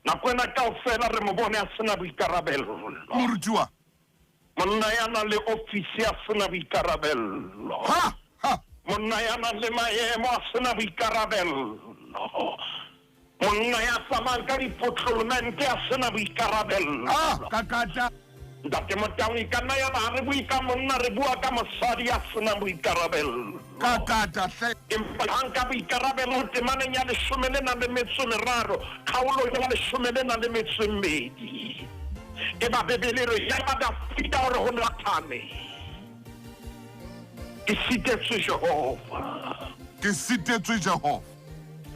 Nako ena kaofela re mo bone a sena boikarabello. Morutiwa. Monna ya nang le ofisi a sena boikarabello. Ha ha. Monna ya nang le maemo a sena boikarabello. Monna ya tsamayang ka dipotlolomente a sena boikarabello. Ah, kakata. Ntate Motaung, e ka nna ya ba ha re bue ka monna, re bua ka mosadi ya senang boikarabello. Kakata hle. Empa ha nka boikarabelo temaneng ya leshome le nang le metso e meraro, kgaolong ya leshome le nang le metso e mmedi. Eba Bibele e re, Yaba Dafida o re ho Nathane, Ke sitetswe Jehova. Ke sitetswe Jehova.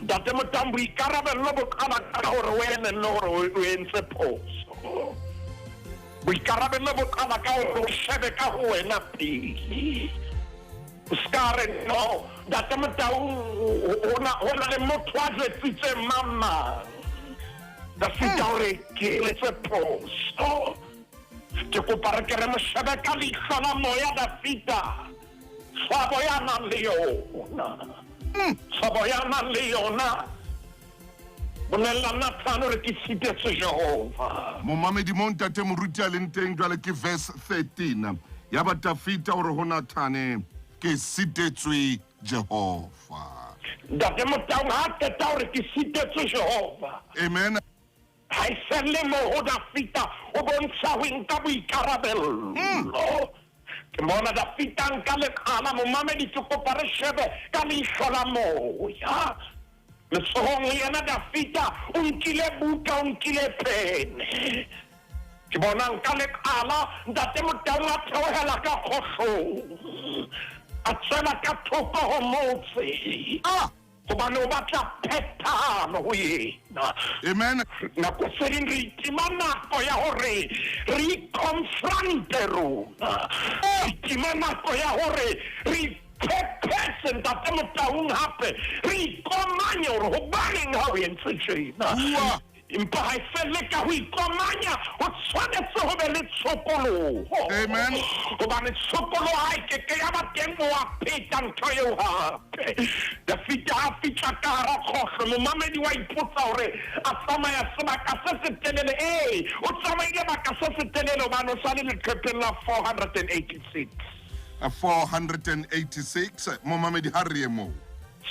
Ntate Motaung, boikarabello bo qala ka hore o elellwe hore o entse phoso. Boikarabello bo qala ka hore o shebe ka ho wena pele. O se ka re, No, Ntate Motaung, ho na le motho a jwetsitseng mang mang. Dafita o re, Ke entse phoso. Ke kopa re ke re mo shebe ka leihlo la moya Dafita, tshwabo ya nang le yona. Tshwabo ya nang le yona. Bolella Nathane hore ke sitetswe Jehova. Momamedi mo ntate moruti a leng teng jwale ke verse 13. Yaba Dafita o re ho Nathane, Ke sitetswe Jehova. Ntate Motaung ha a qeta hore ke sitetswe Jehova. Amen. Ha e felle moo ho Dafita o bontsha ho nka boikarabello. Ke mona Dafita a nka leqala. Momamedi ke kopa re shebe ka leihlo la moya. Letsohong le yena Dafita o nkile buka, o nkile pene. Ke bona nka leqala, Ntate Motaung a theohela ka kgohlong. A tswela ka thoko ho motse. Ah! Hobane o batla phethahalo ho yena. Amen. Nako tse ding re itima nako ya hore re iconfronte rona. Re itima nako ya hore re iphephethe Ntate Motaung hape re ikomanye hore hobaneng ha o entse tjena. Bua. Empa ha e felle ka ho ikomanya, ho tshwanetse ho be le tshokoloho. Amen. Hobane tshokoloho ha e ke ke ya ba teng, o a pheta ntho eo hape. Dafida ha a fihla ka hara kgohlo, momamedi wa ipotsa hore a tsamaya sebaka se setelele. Ee, o tsamaile baka se setelele hobane o sa le leqepheng la 486. 486, momamedi ha re ye moo.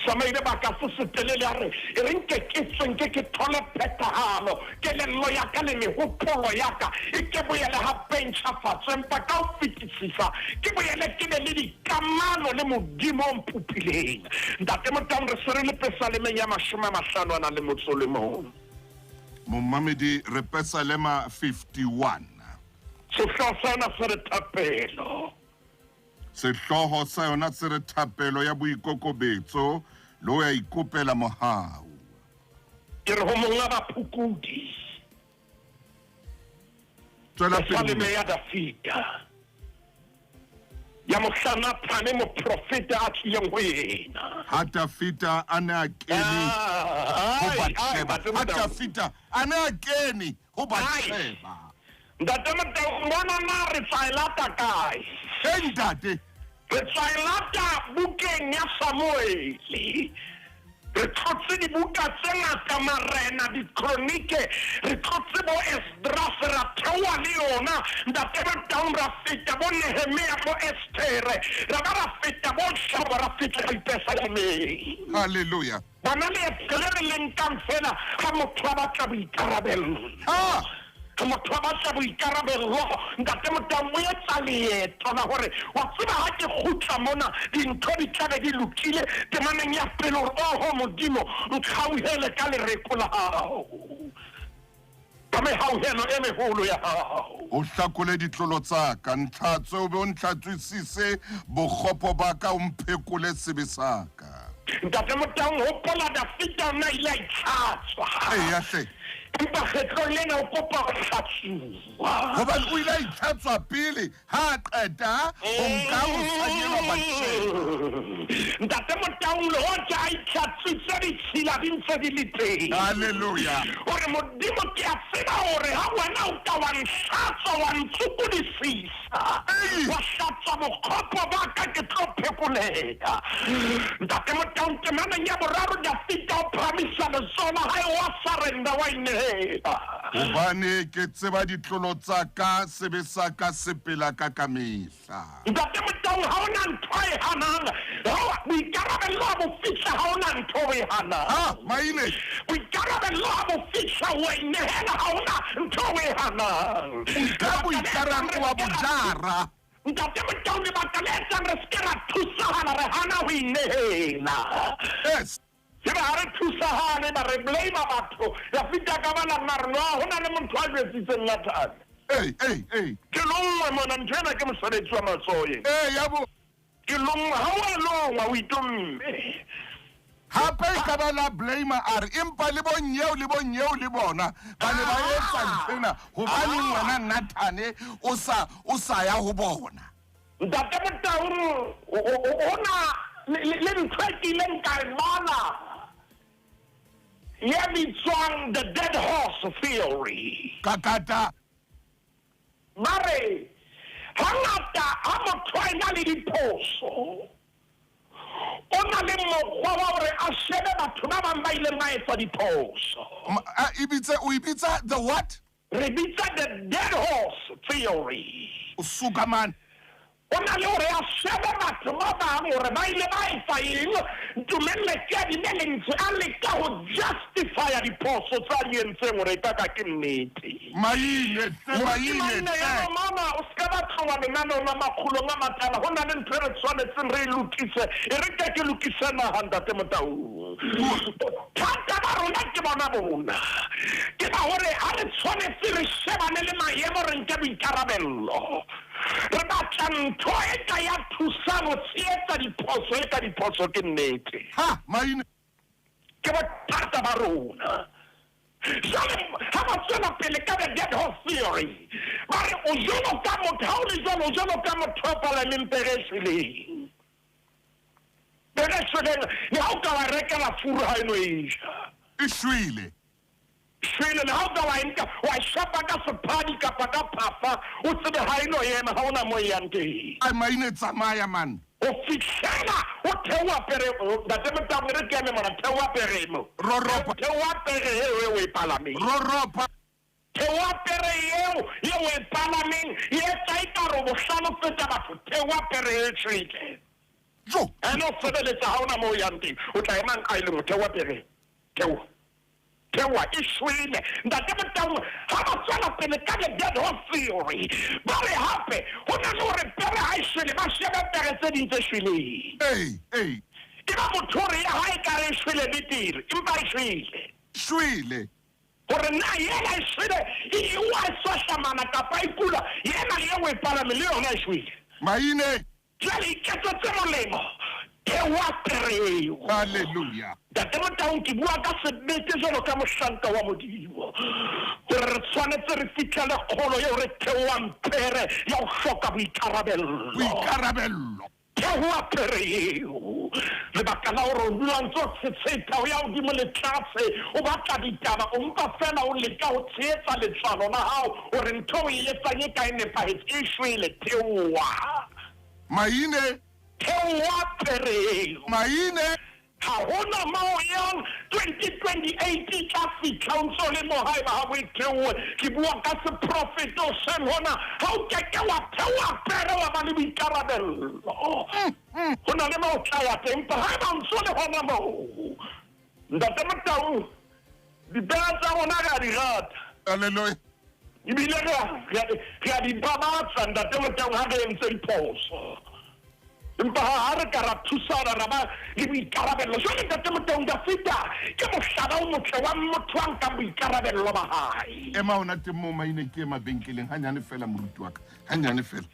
Samuele ba ka se setelele a re, E re nke ke tswe, nke ke thole phethahalo, kelello ya ka le mehopolo ya ka e ke boele hape e ntjhafatswe, empa ka ho fetisisa ke boele ke be le dikamano le Modimo o mpopileng. Ntate Motaung, re se re le Pesalemeng ya 50 a nang le motso o le mong. Momamedi, re Pesalema 51. Sehlooho sa yona se re Thapelo. Sehlooho sa yona se re Thapelo ya Boikokobetso le ho ya Ikopela Mohau. Ke re ho monga baphokodi. Tswela pele. Pesaleme ya Dafida, ya mohla Nathane moprofeta a tlileng ho yena. Ha Dafida a ne a kene ho Bathsheba. Ha Dafida a ne a kene ho Bathsheba. Ntate Motau, mona na re tswa e lata kae? Hey ntate. Re tswa e lata bukeng ya Samuele. Re tlotse dibuka tse ngata, Marena, Dikronike, re tlotse bo Esdrase, ra theoha le yona Ntate Motaung, ra feta bo Nehemia, bo Esthere, ra ba ra feta bo Jobo, ra fihla Dipesalemeng. Hallelujah. Bona leeto le re le nkang feela ha motho a batla boikarabello. Ha! Ha motho a batla boikarabello, Ntate Motaung o etsa leeto la hore, wa tseba ha ke kgutla mona dintho di tla be di lokile. Temaneng ya pele o re, Oho Modimo, nkgauhele ka lereko la hao. Ka mehauhelo e meholo ya hao. O hlakole ditlolo tsa ka, ntlhatswe, o be o ntlhatswisise bokgopo ba ka, o mphekole sebe sa ka. Ntate Motaung, hopola Dafida o ne a ile a itlhatswa. Eya hle. Empa kgetlong lena o kopa ho hlatsuwa. Hobane o ile a itlhatswa pele ha a qeta ho nka mosadi enwa Bathsheba. Ntate Motaung, le hoja a itlhatswitse ditshila di ntse di le teng. Hallelujah. O re, Modimo, ke a tseba hore ha wena o ka wa nhlatswa, wa ntsokodisisa, Ei! wa hlatswa bokgopo ba ka, ke tlo phekola. phekoleha. Ntate Motaung, temaneng ya boraro Dafita o phahamisa letsoho la hae, wa surrender, wa inehela. Hobane ke tseba ditlolo tsa ka, sebe sa ka se pela ka kamehla. Ntate Motaung, ha o na ntho e hanang, boikarabello ha bo fihla, ha o na ntho o e hanang. Ha, Maine. Boikarabello ha bo fihla, o a inehela, ha o na ntho o e hanang. Ka boikarabelo wa bo jara. Ntate Motaung, lebaka le etsang re se ke ra thusahala, re hana ho inehela. Yes. Ebe ha re thusahale, ba re blame batho. Ya fihla ka ba la nna re no, ho na le motho a jwetsitseng Nathane. Ei, ei, ei. Ke lonngwe mona, ntho ena ke mosebetsi wa matsoho ena. Ee, ya bo. Ke lonngwe, ha o a longwa, o itomme. Hape e ka ba la blame a re, empa le bonyeo le bonyeo le bona ba ne ba etsa ntho ena, hobaneng wena Nathane o sa, o sa ya ho bona? Ntate Motaung, ho na le ntho e ke ileng ka e bala ye bitswang the dead horse theory. Kakata. Ba re hangata ha motho a ena le diphoso, o na le mokgwa wa hore a shebe batho ba bang ba ileng ba etsa diphoso. E bitse, o e bitsa the what? Re bitsa the dead horse theory. O suka man. O na le hore a shebe batho ba bang hore ba ile ba etsa eng, ntumelle ke adime lentswe, a leka ho justifya diphoso tsa di entseng hore e ka ka ke nnete. Maine, tse maine, Mosimane tse. ya mama, o se ka ba tloha lenaneong la makgolong a matala, ho na le ntho e re tshwanetseng re e lokise, e re ke ke lokise naha, Ntate Motaung. Bothata ba rona ke bona bona, ke ba hore ha re tshwanetse re shebane le maemo, re nke boikarabello, re batla ntho e ka ya thusang ho tshehetsa diphoso, e ka diphoso ke nnete. Ha, maine. Ke bothata ba rona. Jwale ha ba tswela pele ka the dead horse theory, ba re o jwalo ka motho, ha o le jwalo, o jwalo ka motho a palameng pere e shweleng. Pere e shweleng, le ha o ka wa rekela furu ha eno e ja. E shwele. Shwele, le ha o ka wa e nka, wa e shapa ka sephadi kapa ka phafa, o tsebe ha eno ema, ha ona moo e yang teng. Ai, maine, tsamaya man. O fihlela o theoha pere, Ntate Motaung, re ke eme mona, theoha pere mo. Roropa. Theoha pere eo e o e palameng. Roropa. Theoha pere eo e o e palameng, e etsa ekare o bohlale ho feta batho, theoha pere e shwele. Jo. Ene o sebeletsa ha ona moo o yang teng, o tla emang a e leng, theoha pere. Theoha. Theoha, e shwele. Ntate Motaung, ha ba tswela pele ka the dead horse theory, ba re hape ho na le hore pere ha e shwele, ba shebe pere tse ding tse shweleng. Ei, ei. Ke ba motho hore ya hae ekare e shwele betere, empa e shwele. Shwele. Hore na yena e shwele, e wa e swahlamana kapa e kula, yena le eo e palame le yona e shwele. Maine. Jwale iketso tse molemo, theoha pere eo. Hallelujah. Ntate Motaung, ke bua ka sebete jwalo ka mohlanka wa Modimo, hore re tshwanetse re fihlele kgolo eo re theohang pere ya ho hloka boikarabello. Boikarabello. Theoha pere eo. Lebaka la hore o dula ntse o tshetsheta, o ya hodimo le tlase, o batla ditaba, o mpa fela o leka ho tshehetsa letswalo la hao hore ntho o e etsang e ka e nepahetse, e shwele. Theoha. Maine. Theoha pere eo. Maine. Ha hona moo yang 2028 e tla fihla o ntso le moo haeba ha o e theohe. Ke bua ka seprofeto seng hona, ha o keke wa theoha pere wa ba le boikarabello. Ho na le moo o tla ya teng, empa haeba o ntso le hona moo. Ntate Motaung, dipere tsa rona re a di rata. Hallelujah. Ebile re a di babatsa, Ntate Motaung, ha re entse diphoso. Empa ha re ka ra thusana, ra ba le boikarabello. Jwale Ntate Motaung, Dafita ke mohlala o motle wa motho a nkang boikarabello ba hae. Ema hona teng moo, maine, ke mabenkeleng hanyane fela, moruti wa ka, hanyane fela.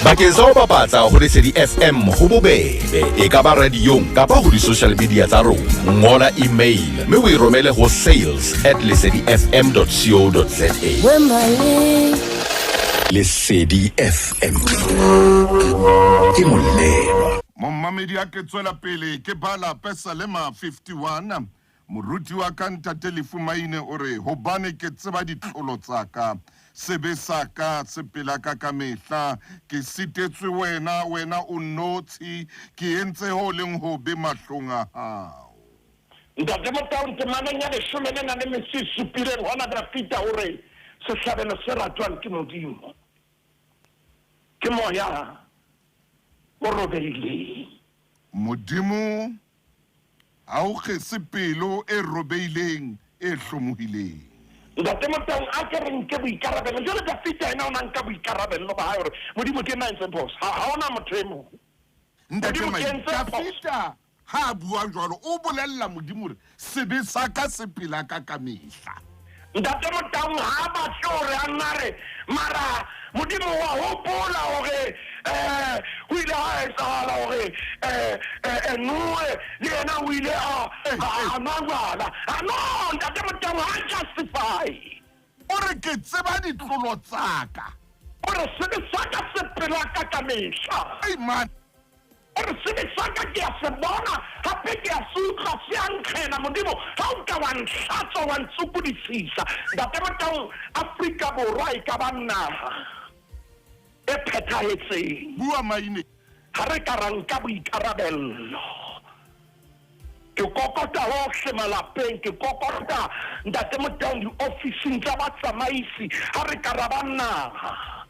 Bakeng sa ho bapatsa ho Lesedi FM ho bobebe, e ka ba radiong kapa ho di-social media tsa rona, ngola email mme o e romele ho sales@lesedifm.co.za. Lesedi FM ke molelwa. Momamedi, a ke tswela pele ke bala Pesalema 51. Moruti wa ka, Ntate Lefu Maine, o re, hobane ke tseba ditlolo tsa ka, Sebe sa ka se pela ka ka mehla. Ke sitetswe wena, wena o nnotshi. Ke entse ho leng hobe mahlong a hao. Ntate Motaung, temaneng ya leshome le nang le metso e supileng hona Dafida o re, Sehlabelo se ratwang ke Modimo ke moya o robehileng. Modimo ha o kgese pelo e robehileng, e hlomohileng. Ntate Motaung, a ke re nke boikarabello. Jwale Dafida yena o na nka boikarabello ba hae hore, Modimo, ke nna a entseng phoso. Ha, ha hona motho e mong. Ntate Modimo, ke Maine, entse phoso. Dafida ha a bua jwalo, o bolella Modimo hore sebe sa ka se pela ka ka mehla. Ntate Motaung ha a batle hore a nna re, mara Modimo wa hopola hore um ho ile ha etsahala hore um Noe le yena o ile a a nwa jwala. A no, Ntate Motaung ha a justify. O re ke tseba ditlolo tsa ka. O re sebe sa ka se pela ka ka mehla. Amen. O re sebe sa ka ke a se bona, hape ke a se utlwa, se a nkgena. Modimo, ha o ka wa ntlhatswa, wa ntsokodisisa. Ntate Motaung, Afrika Borwa e ka ba naha e phethahetseng. Bua maine. Ha re ka ra nka boikarabello. Ke kokota hohle malapeng, ke kokota Ntate Motaung diofising tsa batsamaisi. Ha re ka ra ba naha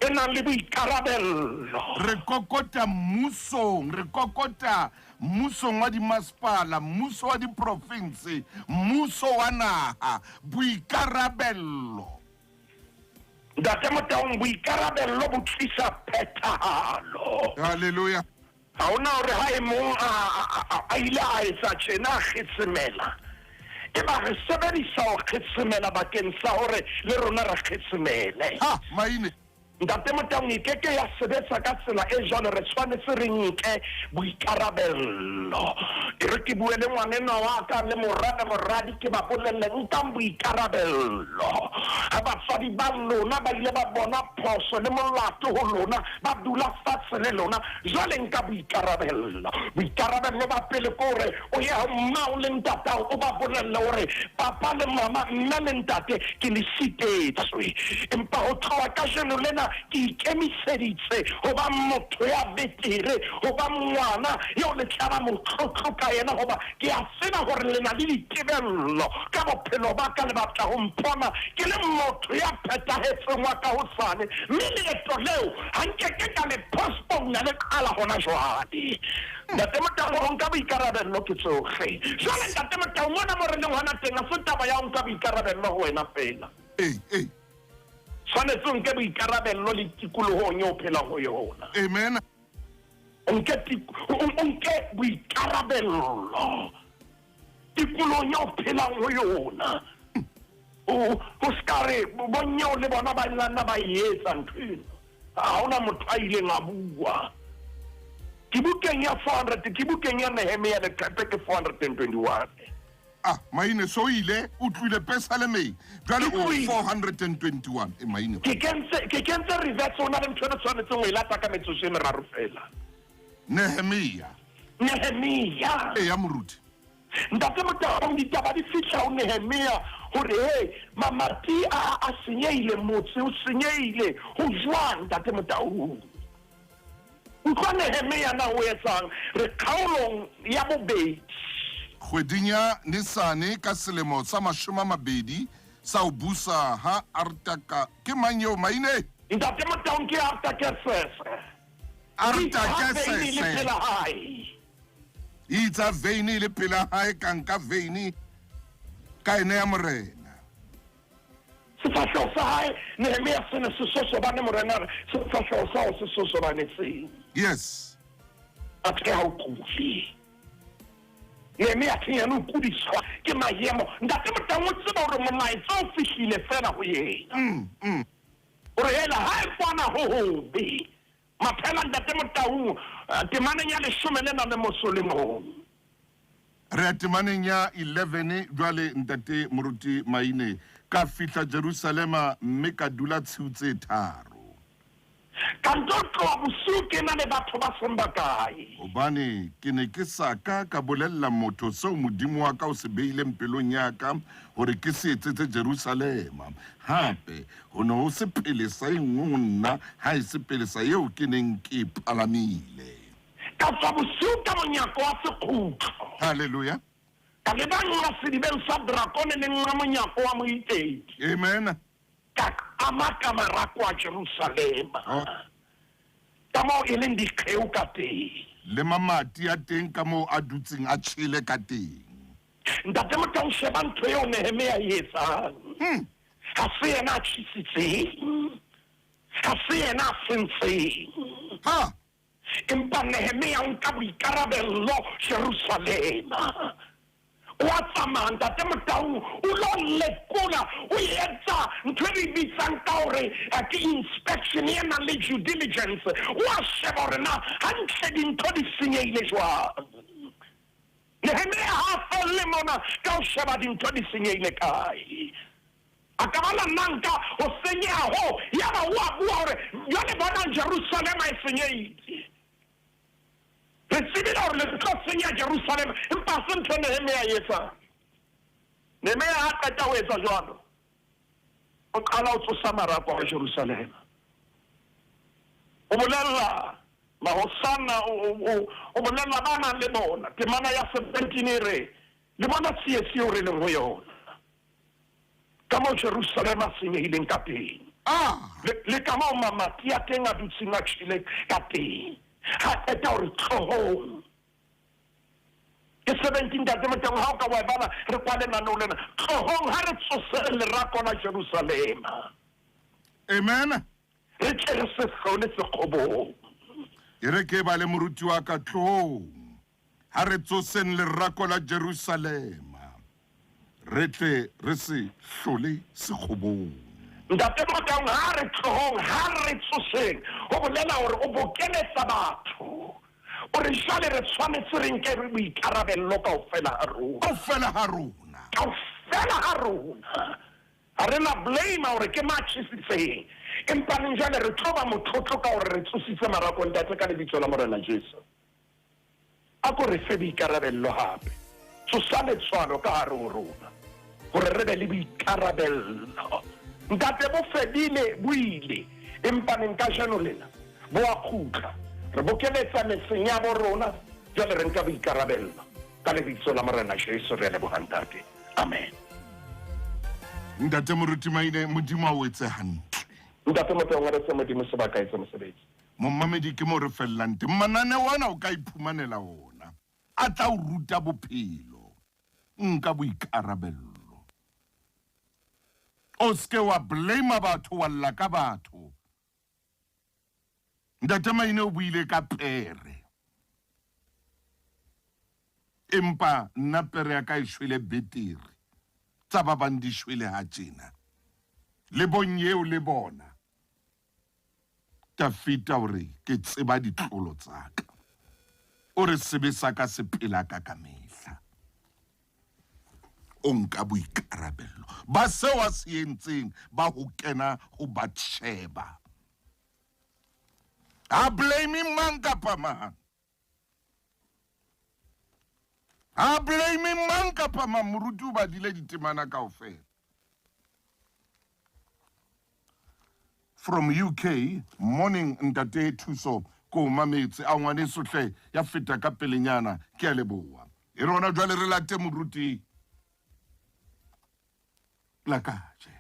e nang le boikarabello. Re kokota mmusong, re kokota mmusong wa dimasepala, mmuso wa diprofinse, mmuso wa naha, boikarabello. Ntate Motaung, boikarabello bo tlisa phethahalo. Hallelujah. Ha hona hore ha e mong a ile a etsa tjena a kgetsemela, eba re sebedisa ho kgetsemela bakeng sa hore le rona re kgetsemele. Ha, maine. Ntate Motaung, e ke ke ya sebetsa ka tsela e jwalo, re tshwanetse re nke boikarabello. E re ke bue le ngwanenwa wa ka le mora le moradi, ke ba bolelle, nkang boikarabello. Ha batswadi ba lona ba ile ba bona phoso le molato ho lona, ba dula fatshe le lona, jwale nka boikarabello. Boikarabello ba pele ke hore o ye ho mmao le ntatao, o ba bolelle hore papa le mama, mme le ntate, ke le sitetswe, empa ho tloha kajeno lena ke ikemiseditse ho ba motho ya betere, ho ba ngwana eo le tla ba motlotlo ka yena, hoba ke a tseba hore le na le ditebello ka bophelo ba ka, le batla ho mpona ke le motho ya phethahetseng wa ka hosane, mme leeto leo ha nkeke ka le postpone, le qala hona jwale. Ntate Motaung, ho nka boikarabello ke tsohle. Jwale Ntate Motaung, mona mo re leng hona teng, ha se taba ya ho nka boikarabello ho wena feela. Ee, ee. Tshwanetse o nke boikarabello le tikolohong eo o phelang ho yona. Amen. O nke o nke boikarabello tikolohong eo o phelang ho yona. O ska re bonyeo le bona ba nna ba e etsa ntho eno. Ha hona motho a ileng a bua. Ke bukeng ya 400, ke bukeng ya Nehemia leqepe ke 421. Ah, maine so ile o tlohile Pesalemeng jwale o 421. E maine. Ke kentse reverse, o na le ntho e re tshwanetseng ho e lata ka metsotso e meraro fela. Nehemia. Nehemia. E ya moruti. Ntate Motaung, ditaba di fihla ho Nehemia hore he mamati a senyehile, motse o senyehile, ho jwang Ntate Motaung? Utlwa Nehemia na o etsang, re kgaolong ya bobedi. Kgweding ya Nisane ka selemo sa 20 sa ho busa ha Artaka, ke mang eo maine? Ntate Motaung, ke Artakesese. Artakesese. Itsa veine le pela hae. Itsa veine le pela hae, ka nka veine ka ene ya morena. Sefahleho sa hae Nehemia se ne se sosobane, morena re sefahleho sa hao se sosobanetseng. Yes. Athe ha o kule. Nehemia ke yena o kudiswa ke maemo. Ntate Motaung o tseba hore molaetsa o fihlile fela ho yena. Hore hela ha e kwana ho hobe. Maphela Ntate Motaung, temaneng ya leshome le nang le moso le mong. Re ya temaneng ya 11 jwale Ntate Moruti Maine. Ka fihla Jerusalema mme ka dula tshiu tse tharo. Ka nto tloha bosiu ke na le batho ba seng bakae. Hobane ke ne ke sa ka ka bolella motho seo Modimo wa ka o se beileng pelong ya ka hore ke se etsetse Jerusalema. Hape, ho ne ho se pelesa e nngwe ho nna haese pelesa eo ke neng ke e palamile. Ka tswa bosiu ka monyako wa sekgutlo. Haleluya. Ka leba nqa sedibeng sa drakone le nqa monyako wa moitedi. Amen. Ka ama ka marako a Jerusalema. Oh. Ka moo e leng dikgeo ka teng. Le mamati a teng ka moo a dutseng a tjhele ka teng. Ntate Motaung, sheba ntho eo Nehemia e etsang. Ha se yena a tjhesitseng. Ha se yena a sentseng. Ha. Empa Nehemia o nka boikarabello Jerusalema. O a tsamaya, Ntate Motaung, o lo lekola, o etsa ntho e re bitsang ka hore ke inspection e nang le due diligence. O a sheba hore na hantle dintho di senyehile jwang. Nehemia ha a felle mona ka ho sheba dintho di senyehile kae. A ka ba la nna nka ho senyeha hoo, yaba o a bua hore jwale bonang Jerusalema e senyehile. Re tsebile hore le tlo senya Jerusalema, empa ha se ntho Nehemia e etsang. Nehemia ha qeta ho etsa jwalo, o qala ho tsosa marako a Jerusalema. O bolella mahosana, o bolella ba nang le bona. Temana ya 17 e re, le bona tsietsi eo re leng ho yona, ka moo Jerusalema a senyehileng ka teng, le ka moo mamati a teng a dutseng a tjhele ka teng. Ha qeta hore tlohong. Ke 17, Ntate Motaung, ha o ka wa e bala, re kwale lenaneo lena. Tlohong, ha re tsose lerako la Jerusalema. Amen. Re tle re se hlole sekgobong. E re ke ba le moruti wa ka, tlohong, ha re tsoseng lerako la Jerusalema, re tle re se hlole sekgobong. Ntate Motaung, ha re tlohong, ha re tsoseng, ho bolela hore o bokeletsa batho. O re jwale re tshwanetse re nke boikarabello kaofela ha rona. Kaofela ha rona. Kaofela ha rona. Ha re na blame hore ke ma tjhesitseng. Empa neng jwale re tlo ba motlotlo ka hore re tsositse marako, Ntate, ka lebitso la Morena Jesu. A ko re fe boikarabello hape. Tsosa letswalo ka hare ho rona hore re be le boikarabello. Ntate, bo fedile, bo ile. Empa neng kajeno lena bo a kgutla. Re bokeletsa metseng ya bo rona, jwale re nka boikarabello. Ka lebitso la Morena Jesu re a leboha, Ntate. Amen. Ntate Moruti Maine, Modimo a o etse hantle. Ntate Motaung, a re fe Modimo sebaka etse mosebetsi. Momamedi, ke mo re fellang teng. Mananeo ana o ka iphumanela ona, a tla o ruta bophelo. Nka boikarabello. O seke wa blame batho, wa lla ka batho. Ntate Maine o buile ka pere. Empa nna pere ya ka e shwele betere. Tsa ba bang di shwele ha tjena. Le bong eo le bona. Dafita o re, ke tseba ditlolo tsa ka. O re sebe sa ka se pela ka ka mehla. O nka boikarabello ba seo a se entseng ba ho kena ho Bathsheba. Ha blame mang kapa mang. Ha blame mang kapa mang. Moruti o badile ditemana kaofela. From UK, morning Ntate Thuso, ko mametse a ngwaneso hle ya feta ka pelenyana, ke a leboha. E rona jwale re late moruti la kaje.